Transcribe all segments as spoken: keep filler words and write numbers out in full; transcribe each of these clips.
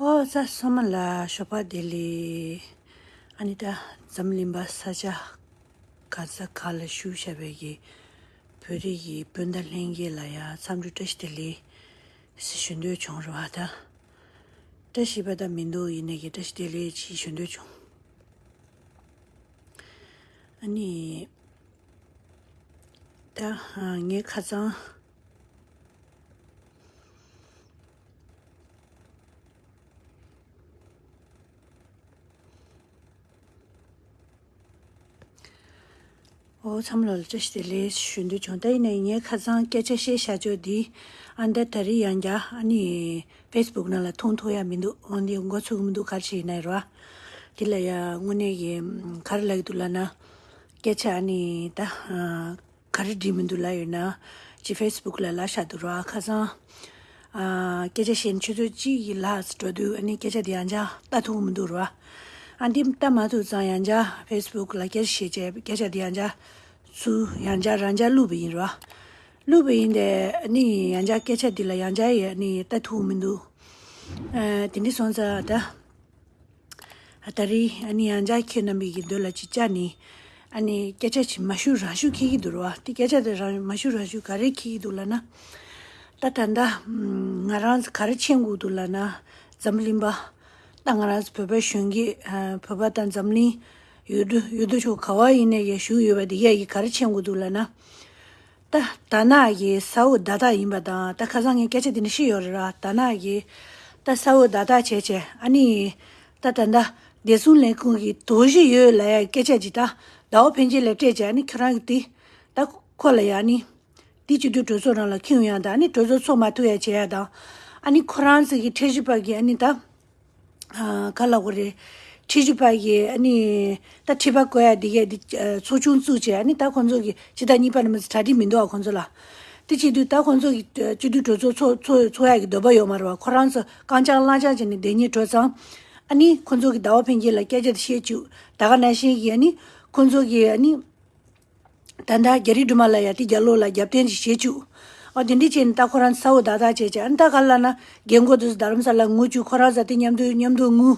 ཨོ་ཙ་སོ་མ་ལ་ཞོགས་པ་བདེ་ལེགས། ཨ་ནི་ད་འཛམ་གླིང་པ་ས་ཆ་ག་ས་ག་ལ་བཞུགས་བཞག་པའི་གི་བོད་རིགས་ཀྱི་སྤུན་ཟླ་ལྷན་རྒྱས་ལ་ཡ་འཚམས་འདྲི་བཀྲ་ཤིས་བདེ་ལེགས་ཞུ་འདོད་བྱུང་རེད་བ། ད་བཀྲ་ཤིས་པ་ད་མི་འདུག་ཡིན་ནའི་གི་བཀྲ་ཤིས་བདེ་ལེགས་ཅིག་ཞུ་འདོད་བྱུང་། ཨ་ནི་ད་ངའི་ཁ་སང་ཨོ་ཚང་མ་ལ་བཀྲ་ཤིས་བདེ་ལེགས་ཞུ་འདོད་བྱུང་། ད་ཡིན་ནའི་ངས་ཁ་སང་སྐད་ཆ་བཤད་བཞག་ཆོག་འདི་ཨ་ནི་ད་ད་རེས་ཡང་བསྐྱར་ཨ་ནི་ཕེ་སི་བུག་ནང་ལ་མཐོང་ཐུབ་ཡ་མི་འདུག་འོན་ཏེ་མགོ་ཚོད་ཀྱི་མི་འདུག་ག་རེ་བྱས་ཡིན་ནའི་རེད་བ། འདི་ལ་ཡ་དངོས་གནས་ཀྱི་ག་རེ་ལབ་ཀྱི་འདུག་ལབ་ན། སྐད་ཆ་ཨ་ནི་ད་ག་རེ་འགྲིག་མི་འདུག་ལབ་ཡོད་ན། ཅི་ཕེ་སི་བུག་ལ་ལབ་བཞག་འདུག་ར། ཁ་སང་ཨ་སྐད་ཆ་བཤད་ནས་ཆུ་ཚོད་གཅིག་གི་ལྷག་འགྲོ་དུས་ཨ་ནི་སྐད་ཆ་དེ་ཡང་བསྐྱར་ལྟ་ཐུབ་མི་འདུག་ར། ཨ་འདི་ལྟ་མ་ཐུབ་ཙང་ཡང་བསྐྱར་ཕེ་སི་བུག་ལ་སྐད་ཆ་བཤད་བྱས་སྐད་ཆ་དེ་ཡང་བསྐྱར་ཚུར་ཡང་བསྐྱར་རང་འཇགས་བླུགས་པ་ཡིན་ར། བླུགས་པ་ཡིན་ཏེ་ཨ་ནི་ཡང་བསྐྱར་སྐད་ཆ་འདི་ལ་ཡང་བསྐྱར་ཡ་ཨ་ནི་ལྟ་ཐུབ་མི་འདུག་ཨ་དེ་འདྲ་སོང་ཙང་ད། ད་རེས་ཨ་ནི་ཡང་བསྐྱར་ཁྱེད་རྣམ་པའི་གི་མདུན་ལ་ཅིག་བཅར་ནས་ཨ་ནི་སྐད་ཆ་ཅིག་མ་ཞུ་རང་ཞུ་འཁྱེར་གྱི་འདུག་ར་བ། དེ་སྐད་ཆ་དེ་རང་མ་ཞུ་རང་ཞུ་ག་རེ་འཁྱེར་གྱི་འདུག་ལབ་ན། ད་ད་ལྟ་ང་རང་ག་རེ་མཁྱེན་དགོས་འདུག་ལབ་ན། འཛམ་གླིང་པ་ད་ང་རང་བོད་པ་གཞོན་སྐྱེས་བོད་པ་དང་འཛམ་གླིང་ཡུལ་གྲུ་ཡུལ་གྲུ་ཕྱོགས་ག་བ་ཡིན་ནའི་ཡ་བཞུགས་ཡོད་པ་དེ་གས་ཀྱིས་ག་རེ་མཁྱེན་དགོས་འདུག་ལབ་ན། ད་ད་ནག་གི་ས་འོག་བརྡ་རྟགས་ཡིན་པ་དང་། ད་ཁ་སང་ངས་སྐད་ཆ་དེ་འདྲ་བཤད་ཡོད་རེད་ར། ད་ནག་གི་ད་ས་འོག་བརྡ་རྟགས་བྱས་བྱས་ཨ་ནི་ད་ད་ད་བདེ་སྲུང་ལས་ཁུངས་ཀྱི་དོགས་གཞི་ཡོད་ལབ་ཡ་སྐད་ཆ་ཅིག་ད་ཟླ་བ་ཕན་ཆད་ལ་སྤྲད་བྱས་ཨ་ནི་ཁྱོད་རང་གི་དེ་ད་ཁོ་ལ་ཡ་ཨ་ནི་དེ་སྤྱི་འཐུས་གྲོས་ཚོགས་ནང་ལ་འཁྱེར་ཡོང་ཡ་དང་། ཨ་ནི་གྲོས་ཚོགས་ཚོགས་མ་ཐུབ་ཡ་བྱེད་ཡ་དང་། ཨ་ནི་ཁོ་རང་ཚོ་གི་ཁྲལ་གཞི་པ་གི་ཨ་ནི་ད། ཨ་ག་ལབ་དགོས་རེད། ཁྲིད་རྒྱུ་པ་ཡི་ཨ་ནི་ད་ཁྲིད་པ་བསྐོ་ཡ་འདི་གས་འདི་ཨ་ཚོགས་ཆུང་བཙུགས་བྱས་ཨ་ནི་ད་ཁོང་ཚོ་གི་སྤྱི་ཟླ་གཉིས་པ་ནས་མ་ཚད་གྲ་སྒྲིག་མི་འདུག་ཨ་ཁོང་ཚོ་ལ། དེ་བྱེད་དུས་ད་ཁོང་ཚོ་གི་ཨ་སྤྱི་འཐུས་གྲོས་ཚོགས་ཚོགས་ཚོགས་ཚོགས་ཡ་གི་འདོད་པ་ཡོད་མ་རེད་བ། ཁོ་རང་ཚོ་རྐང་བཅག་ལྷང་བཅག་བྱས་ནས་སྡོད་སྙིང་བྲོ་ཙང་། ཨ་ནི་ཁོང་ཚོ་གི་ཟླ་བ་ཕན་ཆད་ལ་སྐད་ཆ་དེ་བཤད་བཅུག་ད་ག་ནང་བཞིན་གྱི་ཨ་ནི་ཁོང་ཚོ་གི་ཨ་ནི། ད་ལྟ་རྒྱ་རིགས་སྦྲུམ་མ་ལ་ཡ་དེ་རྒྱ་ལོ་ལ་རྒྱབ་རྟེན་ཅིག་བྱེད་བཅུག་ཨོ་དེ་འདྲ་བྱས་ནས་ད་ཁོ་རང་ས་འོག་བརྡ་རྟགས་བྱས་བྱས་ཨ་ནི་ད་ག་ལ་ན་རྒན་གོག་དེ་ཚོ་རྡ་རམ་ས་ལ་ངུ་བཅུག་ཁོ་རང་ས་དེ་མཉམ་དུ་མཉམ་དུ་ངུ།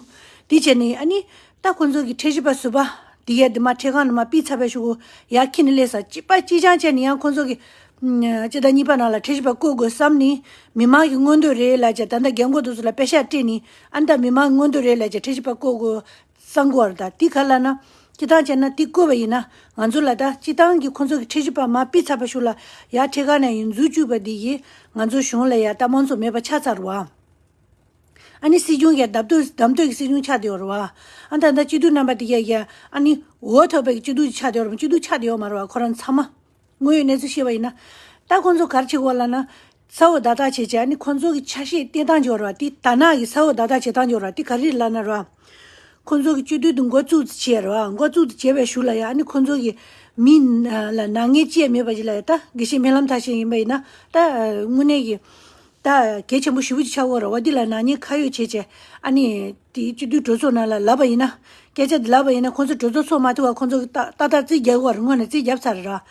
དེ་བྱས་ནས་ཨ་ནི་ད་ཁོ་ཚོ་གི་ཁྲལ་གཞི་པ་ཟུར་པ་དེ་ཡ་དེ་མ་ཁྲལ་ཁང་ནང་མ་ཕུད་ཚར་བའི་གཞུག་གུ་ཡ་ཁྱི་ནི་ལས་ས་གཅིག་པ་གཅིག་རྐྱང་བྱས་ནས་ཡང་ཁོ་ཚོ་གི་སྤྱི་ཟླ་གཉིས་པ་ནང་ལ་ཁྲལ་གཞི་པ་བསྐོ་དགོས་བསམ་ནས་མི་མང་གི་མངོན་འདོད་རེད་ལབ་བྱས། ད་ལྟ་རྒན་གོག་དེ་ཚོ་ལ་པེ་ཤག་སྤྲད་ནས་ཨ་ནི་ད་མི་མང་གི་མངོན་འདོད་རེད་ལབ་བྱས་ཁྲལ་གཞི་པ་བསྐོ་དགོས། བསམ་གྱི་ཡོད་རེད། ད་དེ་ག་ལབ་ན། སྤྱིར་བཏང་བྱས་ན་དེ་བསྐོས་པ་ཡིན་ན་ང་ཚོ་ལ་ད་སྤྱིར་བཏང་གི་ཁོང་ཚོ་གི་ཁྲལ་གཞི་པ་མར་ཕུད་ཚར་བའི་གཞུག་ལ་ཡར་ཁྲལ་ཁང་ནང་ཡར་འཛུལ་བཅུག་པ་འདི་ཡིས་ང་ཚོ་གཞུང་ལ་ཡ་ད་དམངས་གཙོ་མེད་པ་ཆགས་ཚར་བ། ཨ་ནི་སྲིད་གཞུང་ཡ་བདམས་ཐོན་བདམས་ཐོན་གྱི་སྲིད་གཞུང་ཆགས་བསྡད་ཡོད་རེད་བ། ཨ་ད་ད་སྤྱི་འཐུས་རྣམ་པ་དེ་ག་ཡ་ཨ་ནི་འོས་ཐོབ་པའི་སྤྱི་འཐུས་ཆགས་བསྡད་ཡོད་རེད་བ། སྤྱི་འཐུས་ཆགས་བསྡད་ཡོད་མ་རེད་བ། ཁོ་རང་ཚང་མ། དངོས་ཡོད་གནས་ཚུལ་བཤད་པ་ཡིན་ན། ད་ཁོང་ཚོ་ག་རེ་བྱེད་དགོས་ལབ་ན། ས་འོག་བརྡ་རྟགས་བྱས་བྱས་ཨ་ནི་ཁོང་ཚོ་གི་ཆ་ཤས་སྟོན་སྟངས་ཅིག་ཡོད་རེད་བ། དེ་ད་ནག་གི་ས་འོག་བརྡ་རྟགས་བྱེད་སྟངས་ཅིག་ཡོད་རེད་བ། དེ་ག་རེ་རེད་ལབ་ན་རེད་བ། ཁོང་ཚོ་གི་སྤྱི་འཐུས་དེ་འགོ་བཙུགས་བྱས་རེད་བ། འགོ་བཙུགས་བྱས་པའི་གཞུག་ལ་ཡ་ཨ་ནི་ཁོང་ཚོ་གི་མི་ལ་ནག་ཉེས་བཅས་མེད་པ་ཅིག་ལ་ཡ་ད་དགེ་བཤེས་སྨོན་ལམ་མཐར་ཕྱིན་ཡིན་པ་ཡིན་ན་ད་དངོས་གནས་ཀྱི། ད་གལ་ཆེན་པོ་ཞེ་པོ་ཅིག་ཆགས་ཀྱི་ཡོད་རེད་བ། འདི་ལ་ནག་ཉེས་ཁ་གཡོགས་བྱས་བྱས་ཨ་ནི་དེའི་སྤྱི་འཐུས་གྲོས་ཚོགས་ནང་ལ་ལབ་པ་ཡིན་ན། སྐད་ཆ་འདི་ལབ་པ་ཡིན་ན་ཁོང་ཚོ་གྲོས་ཚོགས་ཚོགས་མ་ཐུབ་པ་ཁོང་ཚོ་གི་ཏག་ཏག་ཏག་རྩིས་རྒྱག་གི་ཡོད་རེད། སྔོན་ནས་རྩིས་བརྒྱབ་ཚར་རེད་ར།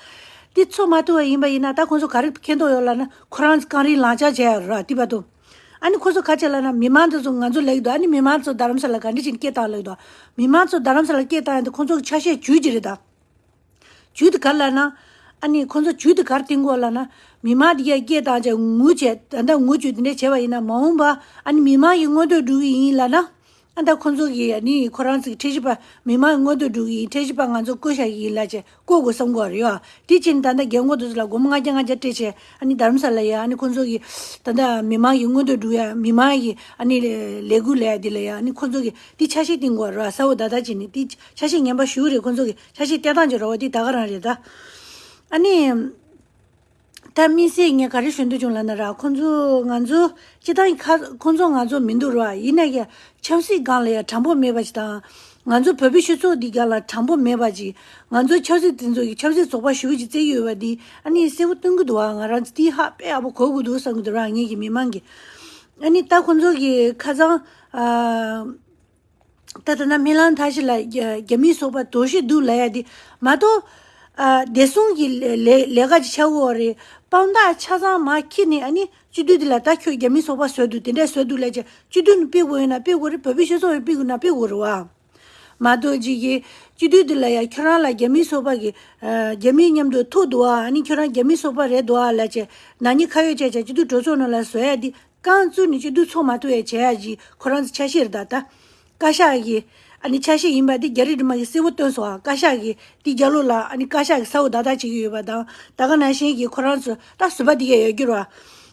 འདི་ཚོགས་མ་ཐུབ་པ་ཡིན་པ་ཡིན་ན་ད་ཁོང་ཚོ་ག་རེ་འཁྱེར་འདོད་ཡོད་ལབ་ན་ཁོ་རང་ཚོ་རྐང་རིས་ལག་ཆ་བྱས་ཡོད་རེད་ར། དེ་བར་དུ། ཨ་ནི་ཁོ་ཚོ་ག་རེ་བྱས་ལབ་ན་མི་མང་ཚོ་ཚོ་ང་ཚོ་ལབ་ཀྱི་འདུག་ཨ་ནི་མི་མང་ཚོ་རྡ་རམ་ས་ལ་ག་འདྲ་བྱས་ནས་སྐད་བཏང་ལབ་ཀྱི་འདུག་མི་མང་ཚོ་རྡ་རམ་ས་ལ་སྐད་བཏང་ཡ་དེ་ཁོང་ཚོ་གི་ཆ་ཤས་བརྒྱུད་ཀྱི་རེད་ད། བརྒྱུད་དེ་ག་རེ་ལབ་ན། ཨ་ནི་ཁོང་ཚོ་བརྒྱུད་དེ་ག་རེ་བསྟན་གྱི་ཡོད་ལབ་ན། མི་མང་དེ་གས་སྐད་བཏང་བྱས་ངུ་བྱས་ད་ལྟ་ངུ་བྱས་དེ་འདྲ་བྱས་པ་ཡིན་ན་མ་འོངས་པ་ཨ་ནི་མི་མང་གི་མངོན་འདོད་སྒྲུབ་ཀྱི་ཡིན་ལབ་ན། ཨ་ད་ཁོང་ཚོ་གིས་ཨ་ནི་ཁོ་རང་ཚོ་གི་ཁྲལ་གཞི་པ་མི་མང་གི་མངོན་འདོད་སྒྲུབ་ཀྱི་ཡིན། ཁྲལ་གཞི་པ་ང་ཚོ་བསྐོ་བཞག་གི་ཡིན་ལབ་བྱས་བསྐོ་དགོས་བསམ་གྱི་ཡོད་རེད་ཡ། དེ་བྱས་ནས་ད་ལྟ་རྒན་གོག་དེ་ཚོ་ལ་སྒོར་མོ་ལྔ་བརྒྱ་ལྔ་བརྒྱ་སྤྲད་བྱས་ཨ་ནི་རྡ་རམ་ས་ལ་ཡ་ཨ་ནི་ཁོང་ཚོ་གི་ད་ལྟ་མི་མང་གི་མངོན་འདོད་སྒྲུབ་ཡ་མི་མང་གི་ཨ་ནི་ལས་འགུལ་ལས་ཡ་དེ་ལ་ཡ་ཨ་ནི་ཁོང་ཚོ་གི་དེ་ཆ་ཤས་བསྟན་གྱི་ཡོད་རེད་བ། ས་འོག་བརྡ་རྟགས་བྱས་ནས་དེ་ཆ་ཤས་ངན་པ་ཞེ་པོ་རེད། ཁོང་ཚོ་གི་ཆ་ཤས་སྟོན་སྟངས་ཀྱི་རེད་བ། དེ་ད་ག་རང་རེད་ད། ཨ་ནི། ད་དམིགས་བསལ་ངས་ག་རེ་ཞུ་འདོད་བྱུང་ལབ་ན་ར། ཁོང་ཚོ་ང་ཚོ་སྤྱིར་བཏང་གི་ཁ་ཁོང་ཚོ་ང་ཚོ་མི་འདུག་ར། ཡིན་ན་ཡང་ཆབ་སྲིད་སྒང་ལ་ཡང་དྲང་པོ་མེད་པ་ཞིག་དང་། ང་ཚོ་བོད་པའི་སྤྱི་ཚོགས་འདི་སྒང་ལ་དྲང་པོ་མེད་པ་ཅིག་ང་ཚོ་ཆབ་སྲིད་དེ་ཚོ་གི་ཆབ་སྲིད་ཚོགས་པ་ཞེ་པོ་ཅིག་བཙལ་གྱི་ཡོད་པ་འདི་ཨ་ནི་གསལ་པོ་སྟོན་གྱི་འདུག་བ། ང་རང་ཚོ་དེ་ཧ་དཔེ་ཡག་པོ་གོ་དགོས་འདུག་བསམ་གྱི་འདུག་ར། ངེད་ཀྱི་མི་མང་གིས་ཨ་ནི་ད་ཁོང་ཚོ་གི་ཁ་སང་ཨ། ད་ལྟ་ན་སྨོན་ལམ་མཐར་ཕྱིན་ལ་རྒྱ་རྒྱ་མིའི་ཚོགས་པ་དོགས་གཞི་འདུག་ལབ་ཡ་དེ་མ་གཏོགས། ཨ་བདེ་སྲུང་གི་ལས་ལས་ལས་ཀ་ཅིག་བྱ་དགོས་རེད། དཔང་རྟགས་ཆ་ཚང་མར་འཁྱེར་ནས་ཨ་ནི་སྤྱི་འཐུས་དེ་ལ་ད་ཁྱོད་རྒྱ་མི་ཚོགས་པ་བཟོས་འདུག་དེ་འདྲས་བཟོས་འདུག་ལབ་བྱས་སྤྱི་འཐུས་ནས་ཕུད་དགོས་ཡོད་ན་ཕུད་དགོས་རེད། བོད་པའི་སྤྱི་ཚོགས་ཡིན་ཕུད་དགོས་ན་ཕུད་དགོས་རེད་བ། མ་གཏོགས་ཅིག་གིས་སྤྱི་འཐུས་དེ་ལ་ཡ་ཁྱོད་རང་ལ་རྒྱ་མིའི་ཚོགས་པ་གི་ཨ་རྒྱ་མིའི་མཉམ་དུ་ཐུག་འདུག་ཨ། ཨ་ནི་ཁྱོད་རང་རྒྱ་མིའི་ཚོགས་པ་རེད་འདུག་ཨ་ལབ་བྱས་ནག་ཉེས་ཁ་གཡོགས་བྱས་བྱས་སྤྱི་འཐུས་གྲོས་ཚོགས་ནང་ལ་བཟོ་ཡ་འདི་རྐང་བཙུགས་ནས་སྤྱི་འཐུས་ཚོགས་མ་ཐུབ་ཡ་བྱས་ཡ་ཅིག་ཁོ་རང་ཚོ་ཆ་ཤས་རེད་ད། ད་བཀའ་ཤག་གི་ཨ་ནི་ཆ་ཤས་ཡིན་པ་འདི་རྒྱ་རིགས་དྲི་མ་གི་གསལ་པོ་སྟོན་སོང་ཨ། བཀའ་ཤག་གི་འདི་རྒྱ་ལོ་ལ་ཨ་ནི་བཀའ་ཤག་གི་ས་འོག་བརྡ་རྟགས་བྱེད་ཀྱི་ཡོད་པ་དང་ད་ག་ནང་བཞིན་གྱི་ཁོ་རང་ཚོ་ད་ཟུར་པ་འདི་གས་ཡོད་རྒྱུ་རེད་བ།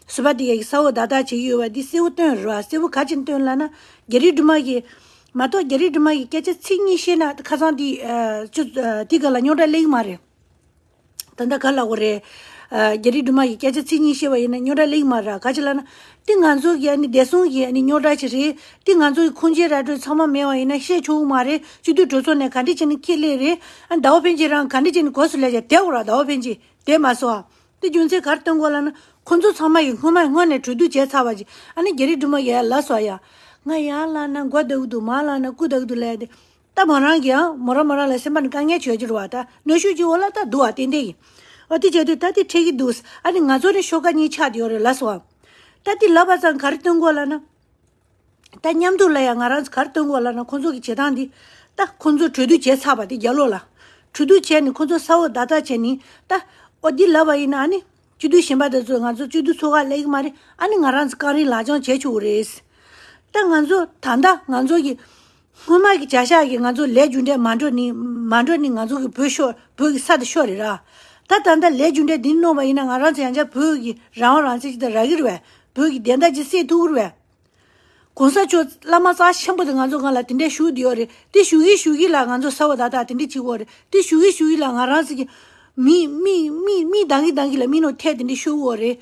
ཟུར་པ་འདི་གས་ཀྱི་ས་འོག་བརྡ་རྟགས་བྱེད་ཀྱི་ཡོད་པ་འདི་གསལ་པོ་སྟོན་རེད་བ། གསལ་པོ་ག་ཅིག་སྟོན་ལབ་ན་རྒྱ་རིགས་དྲི་མ་གི་མ་གཏོགས་རྒྱ་རིགས་དྲི་མ་གི་སྐད་ཆ་ཚིག་གཉིས་བཤད་ན་ཁ་སང་འདི་ཨ་ཅུ་ཨ་འདི་ག་ལ་རྙོག་དྲ་སླེབས་ཀྱི་མ་རེད། ད་ལྟ་ག་ལ་གོ་རེད། ཨ་རྒྱ་རིགས་དྲི་མ་གི་སྐད་ཆ་ཚིག་གཉིས་བཤད་པ་ཡིན་ན་རྙོག་དྲ་སླེབས་ཀྱི་མ་རེད། ག་ཅི་ལབ་ན། དེ་ང་ཚོ་གི་ཨ་ནི་བདེ་སྲུང་གི་ཨ་ནི་རྙོག་དྲ་ཅིག་རེད། དེ་ང་ཚོ་གི་ཁུངས་སྐྱེལ་ར་སྤྲོད་ཚང་མ་མེད་པ་ཡིན་ན་བཤད་ཆོག་གི་མ་རེད། སྤྱི་འཐུས་གྲོས་ཚོགས་ནས་ག་འདྲ་བྱས་ནས་འཁྱེར་སླེབས་རེད། ཨ་ཟླ་བ་ཕན་ཆད་རང་ག་འདྲ་བྱས་ནས་གོ་སོང་ལབ་བྱས་བསྡད་དགོས་ར། ཟླ་བ་ཕན་ཆད་བསྡད་མ་སོང་ཨ། དེ་རྒྱུ་མཚན་ག་རེ་སྟོན་དགོས་ལབ་ན་ཁོ་ཚོ་ཚང་མ་ཡི་སྔོན་མ་སྔོན་ནས་གྲོས་བསྡུར་བྱས་ཚར་བ་ཅིག་ཨ་ནི་རྒྱ་རིགས་དྲི་མ་ཡ་ལབ་སོང་ཡ། ང་ཡ་ལབ་ན་མགོ་ལྡག་གི་འདུག་མར་ལབ་ན་རྐུ་ལྡག་གི་འདུག་ལབ་ཡ་དེ། ད་མོ་རང་གིས་ཡང་མོ་རང་མོ་རང་ལ་སེམས་པ་ནས་དཀའ་ངལ་བྱེད་ཀྱི་རེད་བ། ད་གནོན་ཤུགས་ཀྱི་འོག་ལ་ད་འདུག་བ་ཏན་ཏན་ཡིན། ཨོ་དེ་བྱས་དུས་ད་དེ་འཕྲད་ཀྱི་འདུག་ཨ་ནི་ང་ཚོ་ནི་ཤོག་ཁ་གཉིས་ཆགས་བསྡད་ཡོད་རེད་ལབ་སོང་བ། ད་དེ་ལབ་པ་ཙང་ག་རེ་སྟོན་དགོས་ལབ་ན། ད་མཉམ་དུ་ལ་ཡང་ང་རང་ཚོ་ག་རེ་སྟོན་དགོས་ལབ་ན་ཁོང་ཚོ་གི་བྱེད་སྟངས་འདི། ད་ཁོང་ཚོ་གྲོས་བསྡུར་བྱས་ཚར་བ་དེ་རྒྱ་ལོ་ལ། གྲོས་བསྡུར་བྱས་ནས་ཁོང་ཚོ་ས་འོག་བརྡ་རྟགས་བྱས་ནས་ད། ཨོ་འདི་ལབ་པ་ཡིན་ན་ཨ་ནི། སྤྱི་འཐུས་གཞན་པ་དེ་ཚོ་ང་ཚོ་སྤྱི་འཐུས་ཚོགས་ཁག་སླེབས་ཀྱི་མ་རེད། ཨ་ནི་ང་རང་ཚོ་རྐང་རིང་ལག་བཅངས་བྱེད་ཆོག་གི་རེད། ད་ང་ཚོ་ད་ལྟ་ང་ཚོ་གི་སྔོན་མ་གི་བྱ་གཞག་གི་ང་ཚོ་ལས་རྒྱུ་འབྲས་མ་འགྲོ་ནི་མ་འགྲོ་ནི་ང་ཚོ་གི་བོད་ཤོར་བོད་ཀྱི་ས་དེ་ཤོར་རེད་ར། ད་ད་ལྟ་ལས་རྒྱུ་འབྲས་འདི་གནང་བ་ཡིན་ན་ང་རང་ཚོ་ཡང་བསྐྱར་བོད་ཀྱི་རང་དབང་རང་བཙན་ཅིག་ད་རག་གི་རེད་བས། བོད་ཀྱི་བདེན་མཐའ་ཅིག་གསལ་ཐུབ་ཀྱི་རེད་བས། གོང་ས་མཆོག་བླ་མ་རྩ་ཆེན་པོ་དེ་ང་ཚོ་སྒང་ལ་དེ་འདྲས་བཞུགས་བསྡད་ཡོད་རེད། དེ་བཞུགས་ཀྱི་བཞུགས་ཀྱི་ལ་ང་ཚོ་ས་འོག་བརྡ་རྟགས་དེ་འདྲས་བྱེད་དགོས་རེད། དེ་བཞུགས་ཀྱི་བཞུགས་ཀྱི་ལ་ང་རང་ཚོ་གི་མི་མི་མི་མི་དང་གི་དང་གི་ལ་མི་ནོར་ཐད་དེ་འདྲས་ཤོར་གྱི་ཡོད་རེད།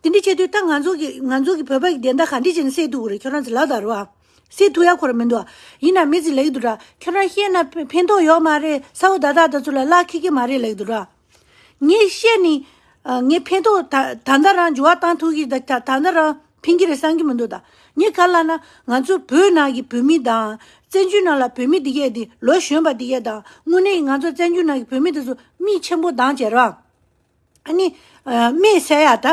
དེ་འདྲས་བྱས་དུས་ད་ང་ཚོ་གི་ང་ཚོ་གི་བོད་པ་གི་བདེན་མཐའ་ག་འདྲས་བྱས་ནས་གསལ་ཐུབ་ཀྱི་རེད། ཁྱོད་རང་ཚོ་ལབ་དང་རེད་བ། གསལ་ཐུབ་ཡ་ཁོ་རང་མི་འདུག་བ། ཡིན་ན་མི་ཚོས་ལབ་ཀྱི་འདུག་ར། ཁྱོད་རང་བཤད་ན་ཕན་ཕན་ཐོགས་ཡོད་མ་རེད། ས་འོག་བརྡ་རྟགས་དེ་ཚོ་ལ་ལག་འཁེལ་གྱི་མ་རེད་ལབ་ཀྱི་འདུག་ར། ངས་བཤད་ནི། ཨ་ངས་ཕན་ཐོགས་ད་ད་ལྟ་རང་འགྱུར་བ་བཏང་ཐུབ་ཀྱི་ད་ད་ད་ལྟ་རང་ཕན་གྱི་རེད་བསམ་གྱི་མི་འདུག་ད་ངས་ག་ལབ་ན་ང་ཚོ་བོད་ནང་གི་བོད་མི་དང་བཙན་བྱོལ་ནང་ལ་བོད་མི་འདི་གས་དེ་ལོ་གཞོན་པ་འདི་གས་དང་དངོས་གནས་ང་ཚོ་བཙན་བྱོལ་ནང་གི་བོད་མི་དེ་ཚོ་མིག་ཆེན་པོ་གདངས་བྱས་ར། ཨ་ནི། ཨ་མིག་གསལ་ཡ་ད།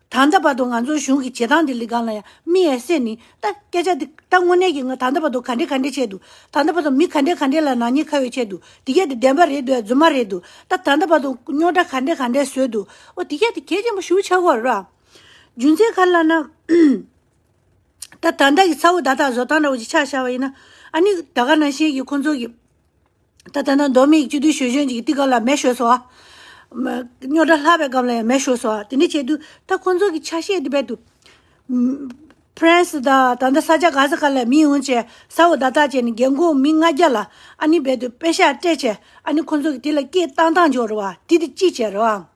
ད་ལྟ་བར་དུ་ང་ཚོ་གཞུང་གི་བྱེད་སྟངས་འདི་ལི་སྒང་ལ་ཡང་མིག་ཡ་གསལ་ནི་ད་སྐད་ཆ་འདི་ད་དངོས་གནས་ཀྱི་ང་ད་ལྟ་བར་དུ་ག་འདྲས་ག་འདྲས་བྱས་འདུག་ད་ལྟ་བར་དུ་མི་ག་འདྲས་ག་འདྲས་ལ་ནག་ཉེས་ཁ་གཡོགས་བྱས་འདུག་དེ་གས་དེ་བདེན་པ་རེད་འདུག་རྫུན་མ་རེད་འདུག་ད་ད་ལྟ་བར་དུ་རྙོག་དྲ་ག་འདྲས་ག་འདྲས་བཟོས་འདུག་ཨོ་དེ་གས་དེ་གལ་ཆེན་པོ་ཞེ་པོ་ཆགས་ཀྱི་ཡོད་རེད་བ། རྒྱུ་མཚན་ག་རེ་ལབ་ན། ད་ད་ལྟ་གི་ས་འོག་བརྡ་རྟགས་བཟོ་སྟངས་འདྲ་བོ་ཅིག་ཆ་བཞག་པ་ཡིན་ན་ཨ་ནི་ད་ག་ནང་བཞིན་གྱི་ཁོང་ཚོ་གི་ད་ད་ལྟ་མདོ་སྨད་སྤྱི་འཐུས་ཞུ་གཞོན་གྱི་དེ་ག་ལ་མེ་ཤོར་སོང་ཨ། མ་རྙོག་དྲ་ལྷག་པའི་སྐབས་ལ་ཡང་མེ་ཤོར་སོང་ཨ། དེ་འདྲ་བྱས་དུས་ད་ཁོང་ཚོ་གི་ཆ་ཤས་དེ་རྦད་དུ། ཕ་རན་སི་དང་ད་ལྟ་ས་ཆ་ག་ས་ག་ལ་མི་ཡོང་བྱས་ས་འོག་བརྡ་རྟགས་བྱས་ནས་རྒན་གོག་མི་ལྔ་བརྒྱ་ལ་ཨ་ནི་རྦད་དུ་པེ་ཤག་སྤྲད་བྱས་ཨ་ནི་ཁོང་ཚོ་གི་དེ་ལ་སྐད་བཏང་བཏང་འཇོག་རེད་བ། དེ་དེ་ཅི་བྱས་རེད་བ།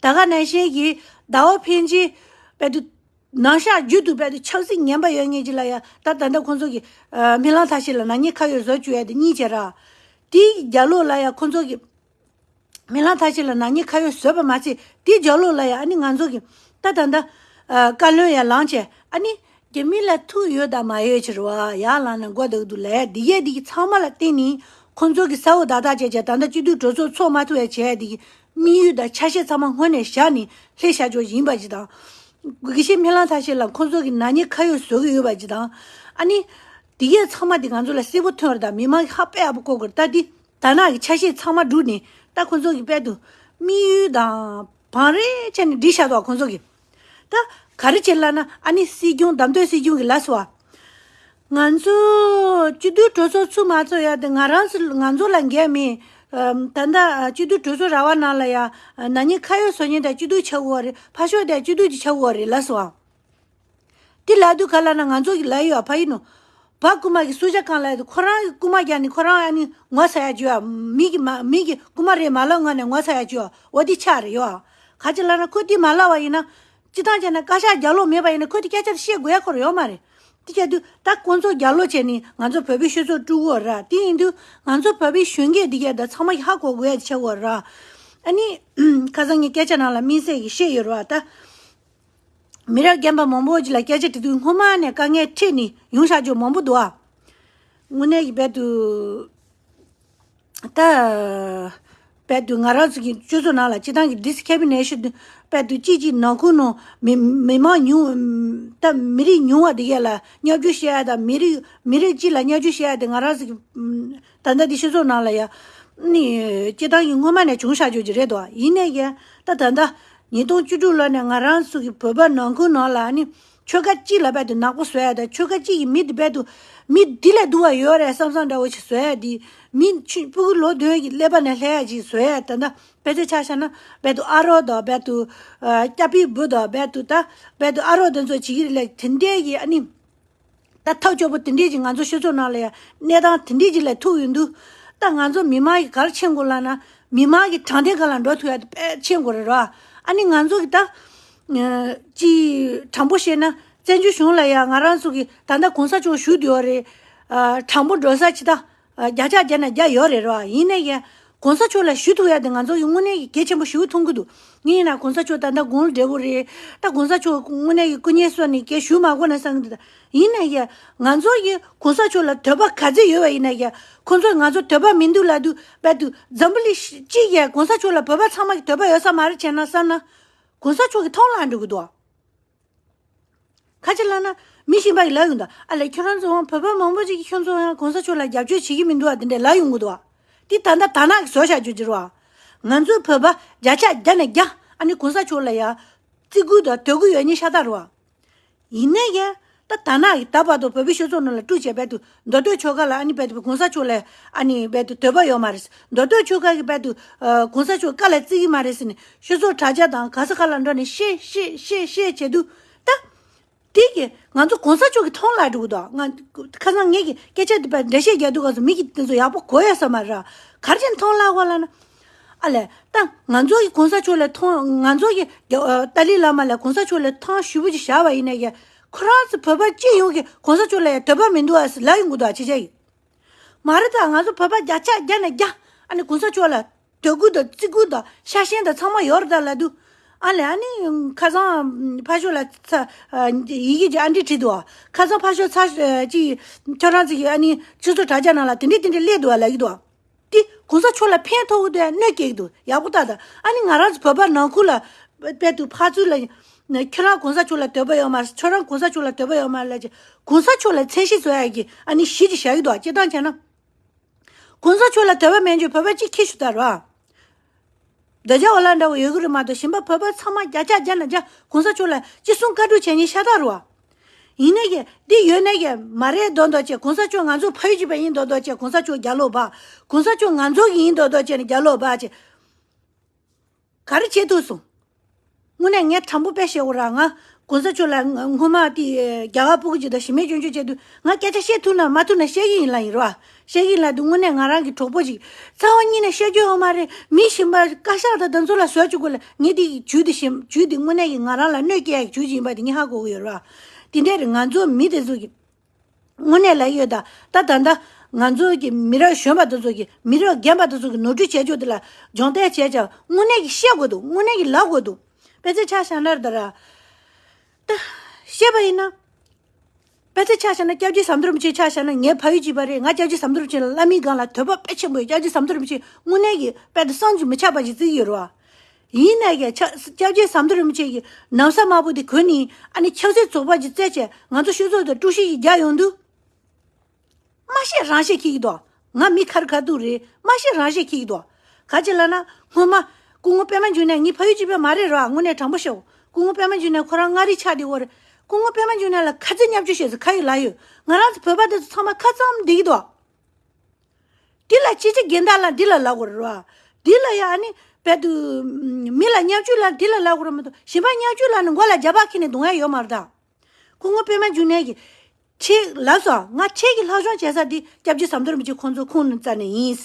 ད་ག་ནང་བཞིན་གྱི་ཟླ་བ་ཕན་ཆད་རྦད་དུ། ནང་ཤག་རྒྱུད་དུ་རྦད་དེ་ཆབ་སྲིད་ངན་པ་ཡོད་ངེས་ཀྱི་ལ་ཡ་ད་ད་ལྟ་ཁོང་ཚོ་གི་ཨ་སྨོན་ལམ་མཐའ་བཞི་ལ་ནག་ཉེས་ཁ་གཡོགས་བཟོ་བཅུག་ཡ་དེ་གཉིས་བྱས་ར། དེའི་རྒྱབ་ལོགས་ལ་ཡ་ཁོང་ཚོ་གི་སྨོན་ལམ་མཐའ་བཞི་ལ་ནག་ཉེས་ཁ་གཡོགས་བཟོས་པ་མ་ཚད་དེའི་རྒྱབ་ལོགས་ལ་ཡ་ཨ་ནི་ང་ཚོ་གི་ད་ད་ལྟ་ཨ་བཀའ་བློན་ཡ་ལངས་བྱས་ཨ་ནི་རྒྱ་མི་ལ་ཐུག་ཡོད་དང་མ་ཡོད་ཕྱིར་བ་ཡར་ལངས་ནས་མགོ་བཏགས་འདུག་ལས་འདི་ཡས་འདི་གི་ཚང་མ་ལ་བརྟེན་ནས་ཁོང་ཚོ་གི་ས་འོག་བརྡ་རྟགས་བྱས་བྱས་ད་ལྟ་སྤྱི་འཐུས་གྲོས་ཚོགས་ཚོགས་མ་ཐུབ་ཡ་བྱས་འདི་གི་དམིགས་ཡུལ་དང་ཆ་ཤས་ཚང་མ་སྔོན་ནས་བཞག་ནས་སླེབས་བཞག་ཆོག་ཡིན་པ་ཅིག་དང་། དགེ་བཤེས་སྨོན་ལམ་མཐའ་བཞི་ལ་ཁོང་ཚོ་གི་ནག་ཉེས་ཁ་གཡོགས་བཟོ་གི་ཡོད་པ་ཅིག་དང་། ཨ་ནི། དེ་གས་ཚང་མ་དེ་ང་ཚོ་ལ་གསལ་པོ་ཐོན་རེད་ད་མི་མང་གི་ཧ་པེ་ཨ་པོ་ཀོ་གི་རེད་ད་དེ་ད་ནག་གི་ཆ་ཤས་ཚང་མ་བསྒྲུབས་ནས་ད་ཁོང་ཚོ་གི་དཔལ་དུ་དམིགས་ཡུལ་དང་བང་རེ་བྱས་ནས་བསྒྲིགས་བཞག་འདུག་ཁོང་ཚོ་གི། ད་ག་རེ་བྱེད་ལབ་ན་ཨ་ནི་སྲིད་སྐྱོང་བདམས་ཐོན་སྲིད་སྐྱོང་གི་ལབ་སོང་བ། ང་ཚོ་སྤྱི་འཐུས་གྲོས་ཚོགས་ཚུགས་མ་ཚུགས་ཡ་དེ་ང་རང་ཚོ་ང་ཚོ་ལ་འགལ་མེད། ཨམ། ད་ལྟ་སྤྱི་འཐུས་གྲོས་ཚོགས་ར་བ་ནང་ལ་ཡ་ནག་ཉེས་ཁ་གཡོགས་བཟོ་མཁན་དང་སྤྱི་འཐུས་ཆགས་དགོས་རེད། ཕར་ཕྱོགས་དེ་སྤྱི་འཐུས་ཀྱི་ཆགས་དགོས་རེད་ལབ་སོང་བ། དེ་ལབ་དུས་ག་ལབ་ན་ང་ཚོ་གི་ལབ་ཡོད་ཕ་ཡིན་ནོ། བ་རྐུ་མ་གི་སུ་ཇ་གང་ལབ་དུས་ཁོ་རང་གི་རྐུ་མ་རྒྱག་ནི་ཁོ་རང་ཨ་ནི་ངོ་ཚ་ཡ་བྱོས་ཨ། མི་གི་མ་མི་གི་རྐུ་མ་རེད་མ་ལབ་ངོ་ནས་ངོ་ཚ་ཡ་བྱོས་ཨ། འོ་དེ་ཆགས་རེད་ཡོད་ཨ། ག་ཅི་ལབ་ན་ཁོ་དེ་མ་ལབ་པ་ཡིན་ན། སྤྱི་བཏང་བྱས་ན་བཀའ་ཤག་རྒྱབ་ལོགས་མེད་པ་ཡིན་ན་ཁོ་དེ་སྐད་ཆ་དེ་བཤད་དགོས་ཡ་ཁོ་རང་ཡོད་མ་རེད། དེ་བྱས་དུས་ད་ཁོང་ཚོ་རྒྱབ་ལོགས་བྱས་ནི་ང་ཚོ་བོད་པའི་སྤྱི་ཚོགས་དཀྲུག་གོ་ར། དེ་ཡིན་དུས་ང་ཚོ་བོད་པའི་གཞོན་སྐྱེས་འདི་གས་ད་ཚང་མ་ཧ་གོ་དགོས་ཡ་དེ་ཆགས་གོ་ར། ཨ་ནི། ཁ་སང་ངས་སྐད་ཆ་ནང་ལ་དམིགས་བསལ་གྱི་བཤད་ཡོད་ར་ད། མི་རབས་རྒན་པ་མང་པོ་ཅིག་ལ་སྐད་ཆ་དྲི་དུས་སྔོན་མ་ནས་དཀའ་ངལ་འཕྲད་ནས་ཡོང་བཞག་རྒྱུ་མང་པོ་འདུག་ཨ། དངོས་གནས་ཀྱི་རྦད་དུ། ད། རྦད་དུ་ང་རང་ཚོ་གི་སྤྱི་ཚོགས་ནང་ལ་སྤྱི་བཏང་གི་ཌི་སི་ཀི་རི་མི་ནེ་ཤན་རྦད་དུ་གཅིག་གཅིག་ནང་ཁུལ་ནང་མི་མི་མང་ཉུང་ད་མི་རིགས་ཉུང་བ་དེ་གས་ལ་བརྙས་བཅོས་བྱེད་ཡ་དང་མི་རིགས་མི་རིགས་གཅིག་ལ་བརྙས་བཅོས་བྱེད་ཡ་དེ་ང་རང་ཚོ་གི་ད་ལྟ་འདི་སྤྱི་ཚོགས་ནང་ལ་ཡ་ནི་སྤྱི་བཏང་གི་སྔོན་མ་ནས་བྱུང་བཞག་ཡོད་ཀྱི་རེད་དོ། ཡིན་ནའི་ཡ་ད་ད་ལྟ་ཉིས་སྟོང་བཅུ་དྲུག་ལོ་ནས་ང་རང་ཚོ་གི་བོད་པ་ནང་ཁུལ་ནང་ལ་ནི་ཆོལ་ཁ་གཅིག་ལ་རྦད་དུ་ནག་པོ་བཟོ་ཡ་དང་ཆོལ་ཁ་གཅིག་གི་མི་དེ་རྦད་དུ་མི་འདི་ལས་སྡུག་པ་ཡོད་རེད་བསམ་བསམ་འདྲ་བོ་ཞིག་བཟོ་ཡ་དེ་མི་ཆུ་སྤུ་གུ་ལོ་བདུན་གྱི་ཀླད་པ་ནས་ལྷད་ཡ་ཅིག་བཟོ་ཡ་ད་ལྟ་དཔེ་ཆ་ཆ་བཞག་ན་རྦད་དུ་ཨ་རོགས་དང་རྦད་དུ་ཨ་སྐྱ་པི་བུ་དང་རྦད་དུ་ད་རྦད་དུ་ཨ་རོགས་དེ་ཚོ་བྱེད་ཀྱི་རེད་ལ་དེ་འདྲས་ཀྱི་ཨ་ནི། ད་ཐབས་སྐྱོ་པོ་དེ་འདྲས་ཀྱི་ང་ཚོ་སྤྱི་ཚོགས་ནང་ལ་ཡང་གནས་སྟངས་དེ་འདྲས་ཀྱི་ལ་ཐུག་ཡོང་དུས་ད་ང་ཚོ་མི་མང་གིས་ག་རེ་མཁྱེན་དགོས་ལབ་ན་མི་མང་གི་དྲང་བདེན་སྒང་ལ་འགྲོ་ཐུབ་ཡ་དེ་དཔེ་མཁྱེན་དགོས་རེད་ར། ཨ་ནི་ང་ཚོ་གི་ད་ཅི་དྲང་པོ་བཤད་ན་བཙན་བྱོལ་གཞུང་ལ་ཡང་ང་རང་ཚོ་གི་ད་ལྟ་གོང་ས་མཆོག་བཞུགས་བསྡད་ཡོད་རེད། དྲང་པོ་འགྲོ་ས་ཅི་ད། བརྒྱ་ཆ་བརྒྱ་ནས་བརྒྱ་ཡོད་རེད་ར། ཡིན་ནའི་ཡང་གོང་ས་མཆོག་ལ་ཞུ་ཐུབ་ཡ་དེ་ང་ཚོ་ཡི་དངོས་གནས་ཀྱི་གལ་ཆེན་པོ་ཞིག་མཐོང་གི་འདུག་ངས་ཡིན་ན་གོང་ས་མཆོག་ད་ལྟ་དགུང་ལོ་བགྲེས་པོ་རེད། ད་གོང་ས་མཆོག་དངོས་གནས་ཀྱི་སྐུ་ངལ་གསོ་ནས་སྐད་ཞུ་མ་དགོས་ན་བསམ་གི་འདུག་ད་ཡིན་ནའི་ཡང་ང་ཚོ་ཡི་གོང་ས་མཆོག་ལ་འདོད་པ་ག་ཚོད་ཡོད་པ་ཡིན་ན་ཡང་ཁོང་ཚོ་ང་ཚོ་འདོད་པ་མི་འདུག་ལབ་དུས་རྦད་དུ་འཛམ་བུ་གླིང་སྤྱི་ཡི་གོང་ས་མཆོག་ལ་བོད་པ་ཚང་མ་གི་འདོད་པ་ཡོད་ས་མ་རེད་བྱས་ན་བསམ་ན་གོང་ས་མཆོག་གི་མཐོང་ལ་འགྲོ་གི་འདུག་ཁ་ཅིག་ལབ་ན་མི་གཞན་པ་ཡིས་ལབ་ཡོང་ད། ཨ་ལས་ཁྱོད་རང་ཚོ་ཡང་བོད་པ་མང་པོ་ཅིག་གིས་ཁྱོད་ཚོ་ཡང་གོང་ས་མཆོག་ལ་རྒྱབ་སྐྱོར་བྱེད་ཀྱི་མི་འདུག་བ་དེ་འདྲས་ལབ་ཡོང་གི་འདུག་བ། དེ་ད་ལྟ་དར་ནག་གིས་བཟོས་བཞག་རྒྱུ་ཅིག་རེད་བ། ང་ཚོའི་བོད་པ་བརྒྱ་ཆ་བརྒྱ་ནས་བརྒྱ་ཨ་ནི་གོང་ས་མཆོག་ལ་ཡང་བརྩི་བཀུར་དང་འདོད་རྒུ་ཡོད་མཁན་ཤ་སྟག་རེད་བ། ཡིན་ནའི་ཡང་ད་དར་ནག་གིས་ད་བར་དུ་བོད་པའི་སྤྱི་ཚོགས་ནང་ལ་དཀྲུགས་བྱས་རྦད་དུ་མདོ་སྟོད་ཆོལ་ཁ་ལ་ཨ་ནི་རྦད་དུ་གོང་ས་མཆོག་ལ་ཨ་ནི་རྦད་དུ་འདོད་པ་ཡོད་མ་རེད། མདོ་སྟོད་ཆོལ་ཁ་གིས་རྦད་དུ་ཨ་གོང་ས་མཆོག་བཀའ་ལ་བརྩི་གི་མ་རེད་ཟེར་ནས་སྤྱི་ཚོགས་དྲ་རྒྱ་དང་ག་ས་ག་ལ་འགྲོ་ནས་བཤད་བཤད་བཤད་བཤད་བྱས་དུས་ད། དེ་གིས་ང་ཚོ་གོང་ས་མཆོག་གི་མཐོང་ལ་འགྲོ་གི་འདུག་ང་ཁ་སང་ངེད་ཀྱི་སྐད་ཆ་འདི་པར་འགྲེལ་བཤད་རྒྱག་དུས་སྐབས་སུ་མི་གིས་དེ་ཚོ་ཡག་པོ་གོ་ཡ་ས་མ་རེད། ག་རེ་བྱས་མཐོང་ལ་གོ་ལ་ན། ཨ་ལས་ད་ང་ཚོ་གི་གོང་ས་མཆོག་ལ་མཐོང་ང་ཚོ་གི་ཨ་ཏཱ་ལའི་བླ་མ་ལ་གོང་ས་མཆོག་ལ་མཐོང་ཞུ་བུ་ཅིག་བཞག་པ་ཡིན་ན་ཡ་ཁོ་རང་ཚོ་བོད་པ་སྤྱི་ཡོངས་ཀྱི་གོང་ས་མཆོག་ལ་ཡ་འདོད་པ་མི་འདུག་ཨ་ཟེར་ལབ་ཡོང་གི་འདུག་ཨ་ཅི་བྱ་ཡིན། མ་རེད་ད་ང་ཚོ་བོད་པ་བརྒྱ་ཆ་བརྒྱ་ནས་བརྒྱ་ཨ་ནི་གོང་ས་མཆོག་ལ་འདོད་རྒུ་དང་བརྩི་བཀུར་དང་ཤ་ཞེན་དང་ཚང་མ་ཡོད་རེད་ད་ལབ་དུས་ཨ་ལས་ཨ་ནི་ཁ་སང་ཕར་ཕྱོགས་ལ་ཚ་ཡི་གེ་ཅིག་ཨ་འདྲི་བྲིས་འདུག་ཨ། ཁ་སང་ཕར་ཕྱོགས་ཚ་ཅིག་ཁྱོད་རང་ཚོ་གི་ཨ་ནི་སྤྱི་ཚོགས་དྲ་རྒྱ་ནང་ལ་དེ་འདྲས་དེ་འདྲས་སླེབས་འདུག་ཨ་ལབ་ཀྱི་འདུག་ཨ། དེ་གོང་ས་མཆོག་ལ་ཕན་ཐོགས་ཀྱི་འདུག་ཨ་གནོད་སྐྱེལ་གྱི་འདུག་ཡག་པོ་ལྟ་ད་ཨ་ནི་ང་རང་ཚོ་བོད་པ་ནང་ཁུལ་ལ་དཔེ་དུ་ཕར་ཚུར་ལ་ཁྱོད་རང་གོང་ས་མཆོག་ལ་འདོད་པ་ཡོད་མ་རེད་ཁྱོད་རང་གོང་ས་མཆོག་ལ་འདོད་པ་ཡོད་མ་རེད་ལབ་ཀྱི་གོང་ས་མཆོག་ལ་མཚན་གཞི་བཟོ་ཡ་གི་ཨ་ནི་གཞི་ཅིག་བཞག་གི་འདུག་ཨ་སྤྱིར་བཏང་བྱས་ན། གོང་ས་མཆོག་ལ་དད་པ་མེད་རྒྱུ་བོད་པ་གཅིག་ཁྱི་ཤུ་དར་བ། རྡོ་རྗེ་ཨོ་ལ་འདྲ་བོ་ཡོད་གི་རེད་མ་གཏོགས་གཞན་པ་བོད་པ་ཚང་མ་བརྒྱ་ཆ་བརྒྱ་ནས་བརྒྱ་གོང་ས་མཆོག་ལ་ཅི་གསུང་བཀའ་སྒྲུབ་བྱེད་མཁན་ཤ་སྟག་རེད་བ། ཡིན་ནའི་གི་འདི་ཡོད་ནའི་གི་མ་རེད་མདོག་མདོག་བྱས་གོང་ས་མཆོག་ང་ཚོ་ཕ་ཡུལ་གཅིག་པ་ཡིན་མདོག་མདོག་བྱས་གོང་ས་མཆོག་རྒྱབ་ལོག་བ། གོང་ས་མཆོག་ང་ཚོ་གི་ཡིན་མདོག་མདོག་བྱས་ནས་རྒྱབ་ལོག་བ་བྱས། ག་རེ་བྱེད་ཐུབ་སོང་། དངོས་གནས་ངས་དྲང་པོ་དཔེ་བཤད་དགོས་ར་ང་གོང་ས་མཆོག་ལ་ང་སྔོན་མ་དེ་རྒྱ་གར་སྤུ་གུ་ཅིག་དང་ཞི་མོལ་སྐྱོན་བརྗོད་བྱས་དུས་ང་སྐད་ཆ་བཤད་ཐུབ་ན་མ་ཐུབ་ན་བཤད་ཀྱི་ཡིན་ལ་ཡིན་ར་བ། བཤད་ཀྱི་ཡིན་ལ་དུས་དངོས་གནས་ང་རང་གི་གྲོགས་པོ་ཅིག་རྩ་བ་ཉིད་ནས་བཤད་རྒྱུ་ཡོད་མ་རེད་མི་གཞན་པ་བཀའ་ཤག་དང་དེ་ཚོ་ལ་བཟོས་བཅུག་དགོས་ལ་ངས་དེ་ཡི་ཇུས་དེ་ཞིམ་ཇུས་དེ་དངོས་གནས་ཀྱི་ང་རང་ལ་གནོད་སྐྱེལ་ཡ་གི་ཇུས་ཅིག་ཡིན་པ་དེ་ངས་ཧ་གོ་གི་ཡོད་ར་བ། དེ་འདྲས་རེད་ང་ཚོ་མི་དེ་ཚོ་གི་དངོས་གནས་ལབ་ཡོད་ད། ད་ད་ལྟ་ང་ཚོ་གི་མི་རབས་གཞོན་པ་དེ་ཚོ་གི་མི་རབས་རྒན་པ་དེ་ཚོ་གི་ནོར་འཁྲུལ་བྱས་ཆོག་དེ་ལ་སྦྱོང་བརྡར་བྱས་ཀྱང་དངོས་གནས་ཀྱི་བཤད་དགོས་འདུག་དངོས་གནས་ཀྱི་ལབ་དགོས་འདུག་དཔེ་ཆ་ཆ་བཞག་ན་རེད་ད་ར། ད་བཤད་པ་ཡིན་ན། དཔེ་ཆ་ཆ་བཞག་ན་སྐྱབས་རྗེ་ཟམ་གདོང་རིན་པོ་ཆེ་ཆ་བཞག་ན་ངའི་ཕ་ཡུལ་གཅིག་པ་རེད། ང་སྐྱབས་རྗེ་ཟམ་གདོང་རིན་པོ་ཆེ་ལ་བླ་མའི་སྒང་ལ་དད་པ་དཔེ་ཆེན་པོ་ཡོད། སྐྱབས་རྗེ་ཟམ་གདོང་རིན་པོ་ཆེ་དངོས་གནས་ཀྱི་དཔེ་དེ་བསམ་གྱིས་མི་ཁྱབ་པ་ཞིག་བརྩི་གི་ཡོད་རེད་བ། ཡིན་ནའི་ཀྱང་ཆ་སྐྱབས་རྗེ་ཟམ་གདོང་རིན་པོ་ཆེ་གི་ན་བཟའ་དམར་པོ་དེ་གོན་ནས་ཨ་ནི་ཆབ་སྲིད་ཚོགས་པ་ཅིག་བཙལ་བྱས་ང་ཚོ་སྤྱི་ཚོགས་དེ་དཀྲུག་ཤིང་ཞིག་རྒྱག་ཡོང་དུས། མ་བཤད་རང་བཤད་འཁྱེར་གྱི་འདུག་ང་མི་ཁ་རི་ཁ་ཐུག་རེད། མ་བཤད་རང་བཤད་འཁྱེར་གྱི་འདུག་ག་ཅི་ལབ་ན་སྔོན་མ་སྐུ་ངོ་པད་མ་འབྱུང་གནས་ངའི་ཕ་ཡུལ་གཅིག་པ་མ་རེད་ར། དངོས་གནས་དྲང་པོ་བཤད། སྐུ་ངོ་པད་མ་འབྱུང་གནས་ཁོ་རང་མངའ་རིས་ཆགས་བསྡད་ཡོད་རེད། སྐུ་ངོ་པད་མ་འབྱུང་གནས་ལ་ཁ་ཚིག་བརྙས་བཅོས་བྱས་ཟེར་ཁ་ཡོད་ལག་ཡོད། ང་རང་ཚོ་བོད་པ་དེ་ཚོ་ཚང་མ་ཁ་ཙམ་བསྡད་ཀྱི་འདུག་འདི་ལ་ཅི་ཅི་རྒན་བདག་ལ་འདི་ལ་ལབ་དགོས་རེད་ར། འདི་ལ་ཡ་ཨ་ནི་རྦད་དུ་མི་ལ་བརྙས་བཅོས་ལ་འདི་ལ་ལབ་དགོས་རེད་མ་གཏོགས་གཞན་པ་བརྙས་བཅོས་ལབ་ནས་མགོ་ལ་རྒྱབ་ཕར་འཁྱེར་ནས་གདོང་ཡ་ཡོད་མ་རེད་ད། སྐུ་ངོ་པད་མ་འབྱུང་གནས་ཀྱིས་ཁྲལ་ལབ་སོང་། ང་ཁྲལ་གྱི་སློབ་སྦྱོང་བྱེད་ས་འདི་སྐྱབས་རྗེ་ཟམ་གདོང་རིན་པོ་ཆེ་ཁོང་ཚོའི་ཁོངས་ནས་རྩ་ནས་ཡིན།